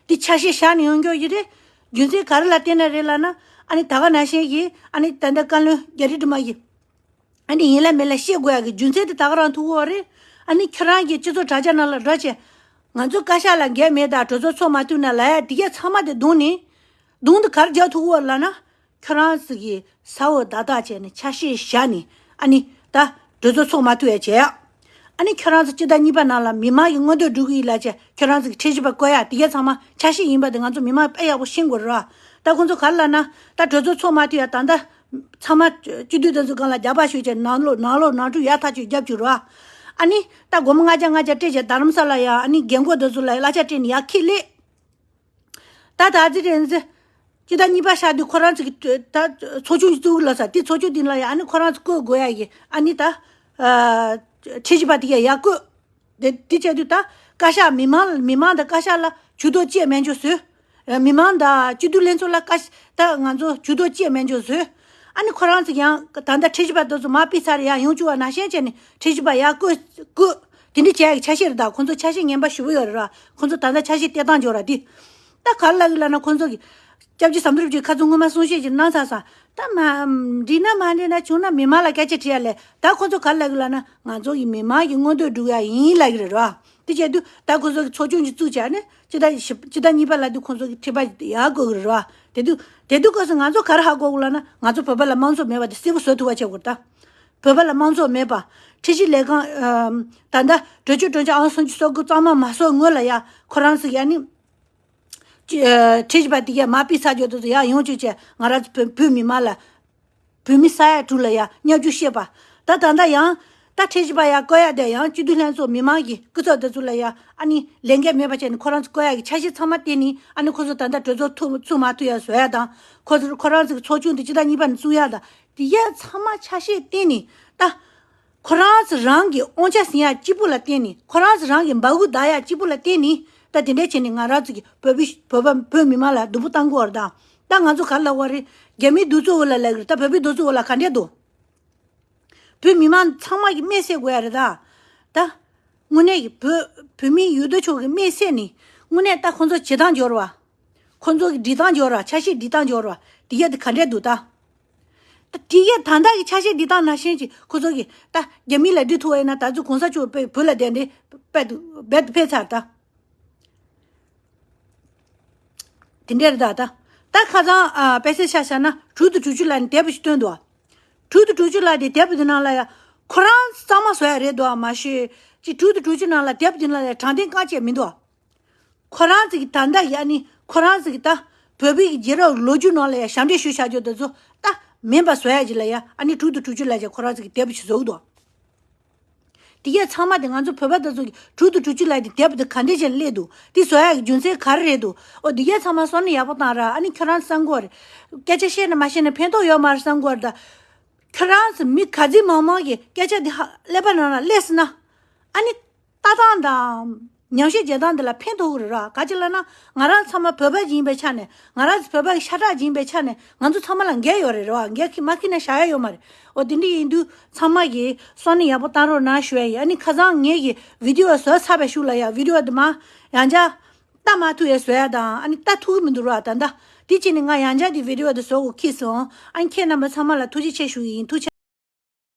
དེ་ཆ་ཤས་བཞག་ནས་ཡོང་རྒྱུ་ཡི་རེད། རྒྱུ་མཚན་ག་རེ་ལ་བརྟེན་ནས་རེད་ལབ་ན། ཨ་ནི་ད་ག་ནང་བཞིན་གྱི་ཨ་ནི་ད་ལྟ་བཀའ་བློན་རྒྱ་རི་སྒྲོལ་མ་གིས་ཨ་ནི་ཡིན་ལ་མིན་ལ་བཤད་དགོས་ཡག་གི་རྒྱུ་མཚན་དེ་ད་ག་རང་ཐུག་གི་ཡོད་རེད། ཨ་ནི་ཁྱོད་རང་གི་སྤྱི་ཚོགས་དྲ་རྒྱ་ནང་ལ་འགྲོ་བྱས། ང་ཚོ་བཀའ་ཤག་ལ་འགན་མེད་དང་གྲོས་ཚོགས་ཚོགས་མ་ཐུབ་ན་ལབ་ཡག་དེ་གས་ཚང་མ་དེ་བརྡུངས་ནས། བརྡུངས་དེ་ག་རེ་རྒྱག་ཐུབ་ཀྱི་ཡོད་ལབ་ན། ཁྱོད་རང་ཚོ་གིས་ས་འོག་བརྡ་དག་བྱས་ནས་ཆ་ཤས་བཞག་ནས། ཨ་ནི་ད་གྲོས་ཚོགས་ཚོགས་མ་ཐུབ་ཡག་བྱས་ཡག་ཨ་ནི་ཁྱོད་རང་ཚོ་སྤྱི་ཟླ་གཉིས་པ་ནང་ལ་མི་མང་གི་མངོན་འདོད་སྒྲུབ་ཀྱི་ཡིན་ལབ་བྱས། ཁྱོད་རང་ཚོ་གི་ཁྲལ་གཞི་པ་བསྐོ་ཡག་དེ་གས་ཚང་མ་ཆ་ཤས་ཡིན་པ་དེ་ང་ཚོ་མི་མང་དཔེ་ཡག་པོ་ཤེས་དགོས་རེད་བ། ད་ཁོང་ཚོ་ག་རེ་ལབ་ན། ད་གྲོས་ཚོགས་ཚོགས་མ་ཐུབ་ཡག་ད་ལྟ་ཚང་མ་སྤྱི་འཐུས་དེ་ཚོ་སྒང་ལ་རྒྱབ་སྐྱོར་ཞུས་བྱས། ནང་ལོགས་ནང་ལོགས་ནང་འཁྲུག་ཡག་ཐག་ཆོད་རྒྱབ་བཅུག་རེད་བ། ཨ་ནི་ད་སྒོར་མོ་ལྔ་བརྒྱ་ལྔ་བརྒྱ་སྤྲད་བྱས། རྡ་རམ་ས་ལ་ཡ་ཨ་ནི་རྒན་རྒོན་དེ་ཚོ་ལ་གླ་ཆ་སྤྲད་ནས་ཡར་ཁྱེར་སླེབས། ད་ད་ཅི་རེད་ཟེར། སྤྱི་ཟླ་གཉིས་པ་ཤར་དུས་ཁོ་རང་ཚོ་གི་ད་ཚོགས་ཆུང་ཞིག་བཙུགས་ལབ་ས། དེ་ཚོགས་ཆུང་དེ་ལ་ཡ་ཨ་ནི་ཁོ་རང་ཚོ་བསྐོ་དགོས་ཡག་གི་ཨ་ནི་ད་ཨ་ཁྲལ་གཞི་པ་དེ་གས་ཡར་བསྐོས། དེ་དེ་བྱས་དུས་ད་བཀའ་ཤག་མི་མང་མི་མང་དང་བཀའ་ཤག་ལ་ཇུས་གཏོགས་བཅས་མེད་འཇོག་བཟོས། མི་མང་དང་སྤྱི་འཐུས་ལྷན་ཚོགས་ལ་བཀའ་ཤག་ད་ང་ཚོ་ཇུས་གཏོགས་བཅས་མེད་འཇོག་བཟོས། ཨ་ནི་ཁོ་རང་ཚོ་ཡང་ད་ལྟ་ཁྲལ་གཞི་པ་དེ་ཚོ་མར་ཕུད་ཚར། ཡར་ཡོང་བཅུག་པ་ནང་བཞིན་བྱས་ནས་ཁྲལ་གཞི་པ་ཡར་བསྐོས་བསྐོས། དེ་འདྲ་བྱས་ཡག་ཆ་ཤས་རེད། ད་ཁོང་ཚོ་ཆ་ཤས་ངན་པ་ཞེ་པོ་ཡོད་རེད་ར། ཁོང་ཚོ་ད་ལྟ་ཆ་ཤས་སྟེར་སྟངས་འཇོག་ར་དེ། ད་ག་རེ་ལབ་ཀྱི་ལབ་ན། ཁོང་ཚོ་གི་སྐྱབས་རྗེ་ཟམ་གདོང་རིན་པོ་ཆེ་ཁ་ཚོན་སྔོན་མ་གསུང་བཤད་ཅིག་གནང་ཚར་ས། ད་མ་འགྲིག་ན་མ་འགྲིག་ན་བྱུང་ན་མི་མང་ལ་སྐད་ཆ་དྲི་ཡག་ལས། ད་ཁོང་ཚོ་ག་རེ་ལབ་ཀྱི་ལབ་ན། ང་ཚོ་གི་མི་མང་གི་མངོན་འདོད་སྒྲུབ་ཡག་ཡིན་ལབ་ཀྱི་རེད་ར། དེ་བྱས་དུས་ད་ཁོང་ཚོ་གི་ཚོགས་ཆུང་ཅིག་བཙུགས་བྱས་ནས་སྤྱི་ཟླ་བཞི་སྤྱི་ཟླ་གཉིས་པ་ལ་དུས་ཁོང་ཚོ་གི་ཁྲལ་པ་ཡར་བསྐོ་གི་རེད་ར། དེ་དུས་དེ་དུས་སྐབས་སུ་ང་ཚོ་ག་རེ་ཧ་གོ་དགོས་ལབ་ན། ང་ཚོ་བོད་པ་ལ་དམངས་གཙོ་མེད་པ་དེ་གསལ་པོ་བཟོ་ཐུབ་པ་བྱེད་དགོས་རེད་ད། བོད་པ་ལ་དམངས་གཙོ་མེད་པ། ཁྲལ་གཞི་ལས་ཁང་། ཨམ། ད་ལྟ་གྲོས་ཆོད་གྲོས་འཆར་ཨང་སུམ་ཅུ་སོ་དགུ་གཙང་མ་མ་བཟོ་སྔོན་ལ་ཡ་ཁོ་རང་ཚོ་ཡ་ནི། ཅི། ཨ། ཁྲལ་གཞི་པ་དེ་གས་མར་ཕུད་ཚར་རྒྱུ་དེ་ཚོ་ཡར་ཡོང་བཅུག་བྱས། ང་རང་ཚོ་བོད་བོད་མི་མང་ལ། བོད་མི་ས་ཡ་དྲུག་ལ་ཡ་བརྙས་བཅོས་བཤད་པ། ད་ད་ལྟ་ཡང་ད་ཁྲལ་གཞི་པ་ཡར་བསྐོ་ཡག་དེ་ཡང་སྤྱི་འཐུས་ལྷན་ཚོགས་མི་མང་གི་སྐུ་ཚབ་དེ་ཚོ་ལ་ཡ་ཨ་ནི་ལས་འགན་མེད་པ་བྱས་ནས་ཁོ་རང་ཚོ་བསྐོ་ཡག་གི་ཆ་ཤས་ཚང་མ་བརྟེན་ནས། ཨ་ནི་ཁོ་ཚོ་ད་ལྟ་གྲོས་ཚོགས་ཐུག་ཚུགས་མ་ཐུབ་ཡག་བཟོ་ཡག་དང་། ཁོ་ཚོ་ཁོ་རང་ཚོ་གི་ཚོགས་ཆུང་དེ་སྤྱི་ཟླ་གཉིས་པ་ནས་བཙུགས་ཡག་དང་། དེ་གས་ཚང་མ་ཆ་ཤས་བརྟེན་ནས་ད། ཁོ་རང་ཚོ་རང་གི་དབང་ཆ་ཟིན་ཡག་གཅིག་པུ་ལ་བརྟེན་ནས། ཁོ་རང་ཚོ་རང་གི་འབག་གུ་བདའ་ཡག་གཅིག་པུ་ལ་བརྟེན་ནས། ད་དེ་འདྲས་བྱས་ནས་ང་རང་ཚོ་གི་བོད་པའི་བོད་པ་བོད་མི་མང་ལ་སྡུག་པོ་བཏང་གི་ཡོད་རེད་ད། ད་ང་ཚོ་ག་རེ་ལབ་དགོས་རེད། རྒྱ་མིའི་གདུག་རྩུབ་འོག་ལ་ལབ་གི་རེད། ད་བོད་པའི་གདུག་རྩུབ་འོག་ལ་ག་འདྲས་འདུག་བོད་མི་མང་ཚང་མ་གི་མིག་སེལ་དགོས་ཡག་རེད་ད། ད་དངོས་གནས་ཀྱི་བོད་བོད་མིའི་ཡུལ་དུ་ཕྱོགས་ཀྱི་མིག་སེལ་ནས། དངོས་གནས་ད་ཁོང་ཚོ་བྱེད་སྟངས་འབྱོར་བ། ཁོང་ཚོ་གི་སྒྲིག་སྟངས་འབྱོར་བ། ཆ་ཤས་སྒྲིག་སྟངས་འབྱོར་བ། དེ་གས་དེ་ག་འདྲས་འདུག་ད། ད་དེ་གས་ད་ལྟ་གི་ཆ་ཤས་སྒྲིག་སྟངས་ནང་བཞིན་གྱི་ཁོ་ཚོ་གི་ད་རྒྱ་མི་ལ་སྒྲིག་ཐུབ་པ་ཡིན་ན། ད་ཚོ་གོང་ས་མཆོག་བོད་བོད་ལ་བསྡད་འདི་དཔེ་དུ་རྦད་དེ་ཕེབས་ཚར་ད། དེ་འདྲས་རེད་ད། ད་ད་ཁ་སང་ཨ་དཔེ་ཆ་ཆ་བཞག་ན་དྲུག་དང་དྲུག་ཅུ་ལ་ནི་དེབ་ཞིག་བཏོན་འདུག་དྲུག་དང་དྲུག་ཅུ་ལ་དེ་དེབ་དེ་ནང་ལ་ཡ་ཁོ་རང་གཙང་མ་བཟོ་ཡག་རེད་འདུག་ཨ། མ་གཞི་ཅིག་དྲུག་དང་དྲུག་ཅུ་ནང་ལ་དེབ་དེ་ནང་ལ་ཡ་དྲང་བདེན་བཀག་ཅེས་མི་འདུག་ཁོ་རང་ཚོ་གི་ད་ལྟ་ཡ་ནི་ཁོ་རང་ཚོ་གི་ད་བོད་པའི་གི་རྒྱལ་རབས་ལོ་རྒྱུས་ནང་ལ་ཡ་ཞབས་འདྲེན་ཞུས་བཞག་རྒྱུ་དེ་ཚོ་ད་མིན་པ་བཟོ་ཡག་ཅིག་ལ་ཡ། ཨ་ནི་དྲུག་དང་དྲུག་ཅུ་ལ་ཡ་ཁོ་རང་ཚོ་གི་དེབ་ཞིག་བཟོ་གི་འདུག་དེ་གས་ཚང་མ་དེ་ང་ཚོ་བོད་པ་དེ་ཚོ་གི་དྲུག་དང་དྲུག་ཅུ་ལ་དེ་དེབ་དེ་ག་འདྲས་བྱས་སླེབས་འདུག་དེ་བཟོ་ཡག་གི་རྒྱུ་མཚན་ག་རེ་རེད་འདུག་འོ་དེ་གས་ཚང་མ་བསམ་བློ་ཡག་པོ་བཏང་ར། ཨ་ནི་ཁྱོད་རང་བསམ་དགོས་རེད། སྐད་ཆ་བཤད་ན་མ་བཤད་ན་ཕན་ཐོགས་ཡོད་མ་རེད་བསམ་དགོས་རེད་ད། ཁྱོད་རང་ཚོ་མི་ག་ཚོད་མང་མང་གི་སྐད་ཆ་དེ་ཧ་ཀླད་པ་ནང་ལ་སླེབས་སོང་ན། ཨ་ནི་ལྟ་སྟངས་དང་ཉམས་ཞིབ་བྱེད་སྟངས་དེ་ལ་ཕན་ཐོགས་ཀྱི་རེད་ར། ག་ཅི་ལབ་ན། ང་རང་ཚང་མ་བོད་པ་ཅིག་ཡིན་པའི་ཆ་ནས། ང་རང་ཚོ་བོད་པ་གི་ཤ་ཁྲག་ཅིག་ཡིན་པའི་ཆ་ནས། ང་ཚོ་ཚང་མ་ལ་འགན་ཡོད་རེད་ར། འགན་འཁྱེར་མ་འཁྱེར་ན་བཞག་ཡ་ཡོད་མ་རེད། འོ་དེ་འདྲ་ཡིན་དུས་ཚང་མ་གིས་བསམ་བློ་ཡག་པོ་བཏང་རོགས་གནང་ཞུ་ཡ་ཡིན། ཨ་ནི་ཁ་སང་ངེད་ཀྱི་བི་ཌི་ཡོ་བཟོ་ཚར་བའི་ཤུགས་ལ་ཡ་བི་ཌི་ཡོ་དེ་མར་ཡང་བསྐྱར་ལྟ་མ་ཐུབ་ཡ་བཟོ་ཡ་དང་། ཨ་ནི་ལྟ་ཐུབ་ཀྱི་མི་འདུག་ར་ད་ལྟ། དེ་བྱས་ནས་ང་ཡང་བསྐྱར་དེ་བི་ཌི་ཡོ་དེ་བཟོ་དགོས་འཁེལ་སོང་། ཨ་ནི་ཁྱེད་རྣམ་པ་ཚང་མ་ལ་ཐུགས་རྗེ་ཆེ་ཞུ་གི་ཡིན། ཐུགས་རྗེ་ཆེ།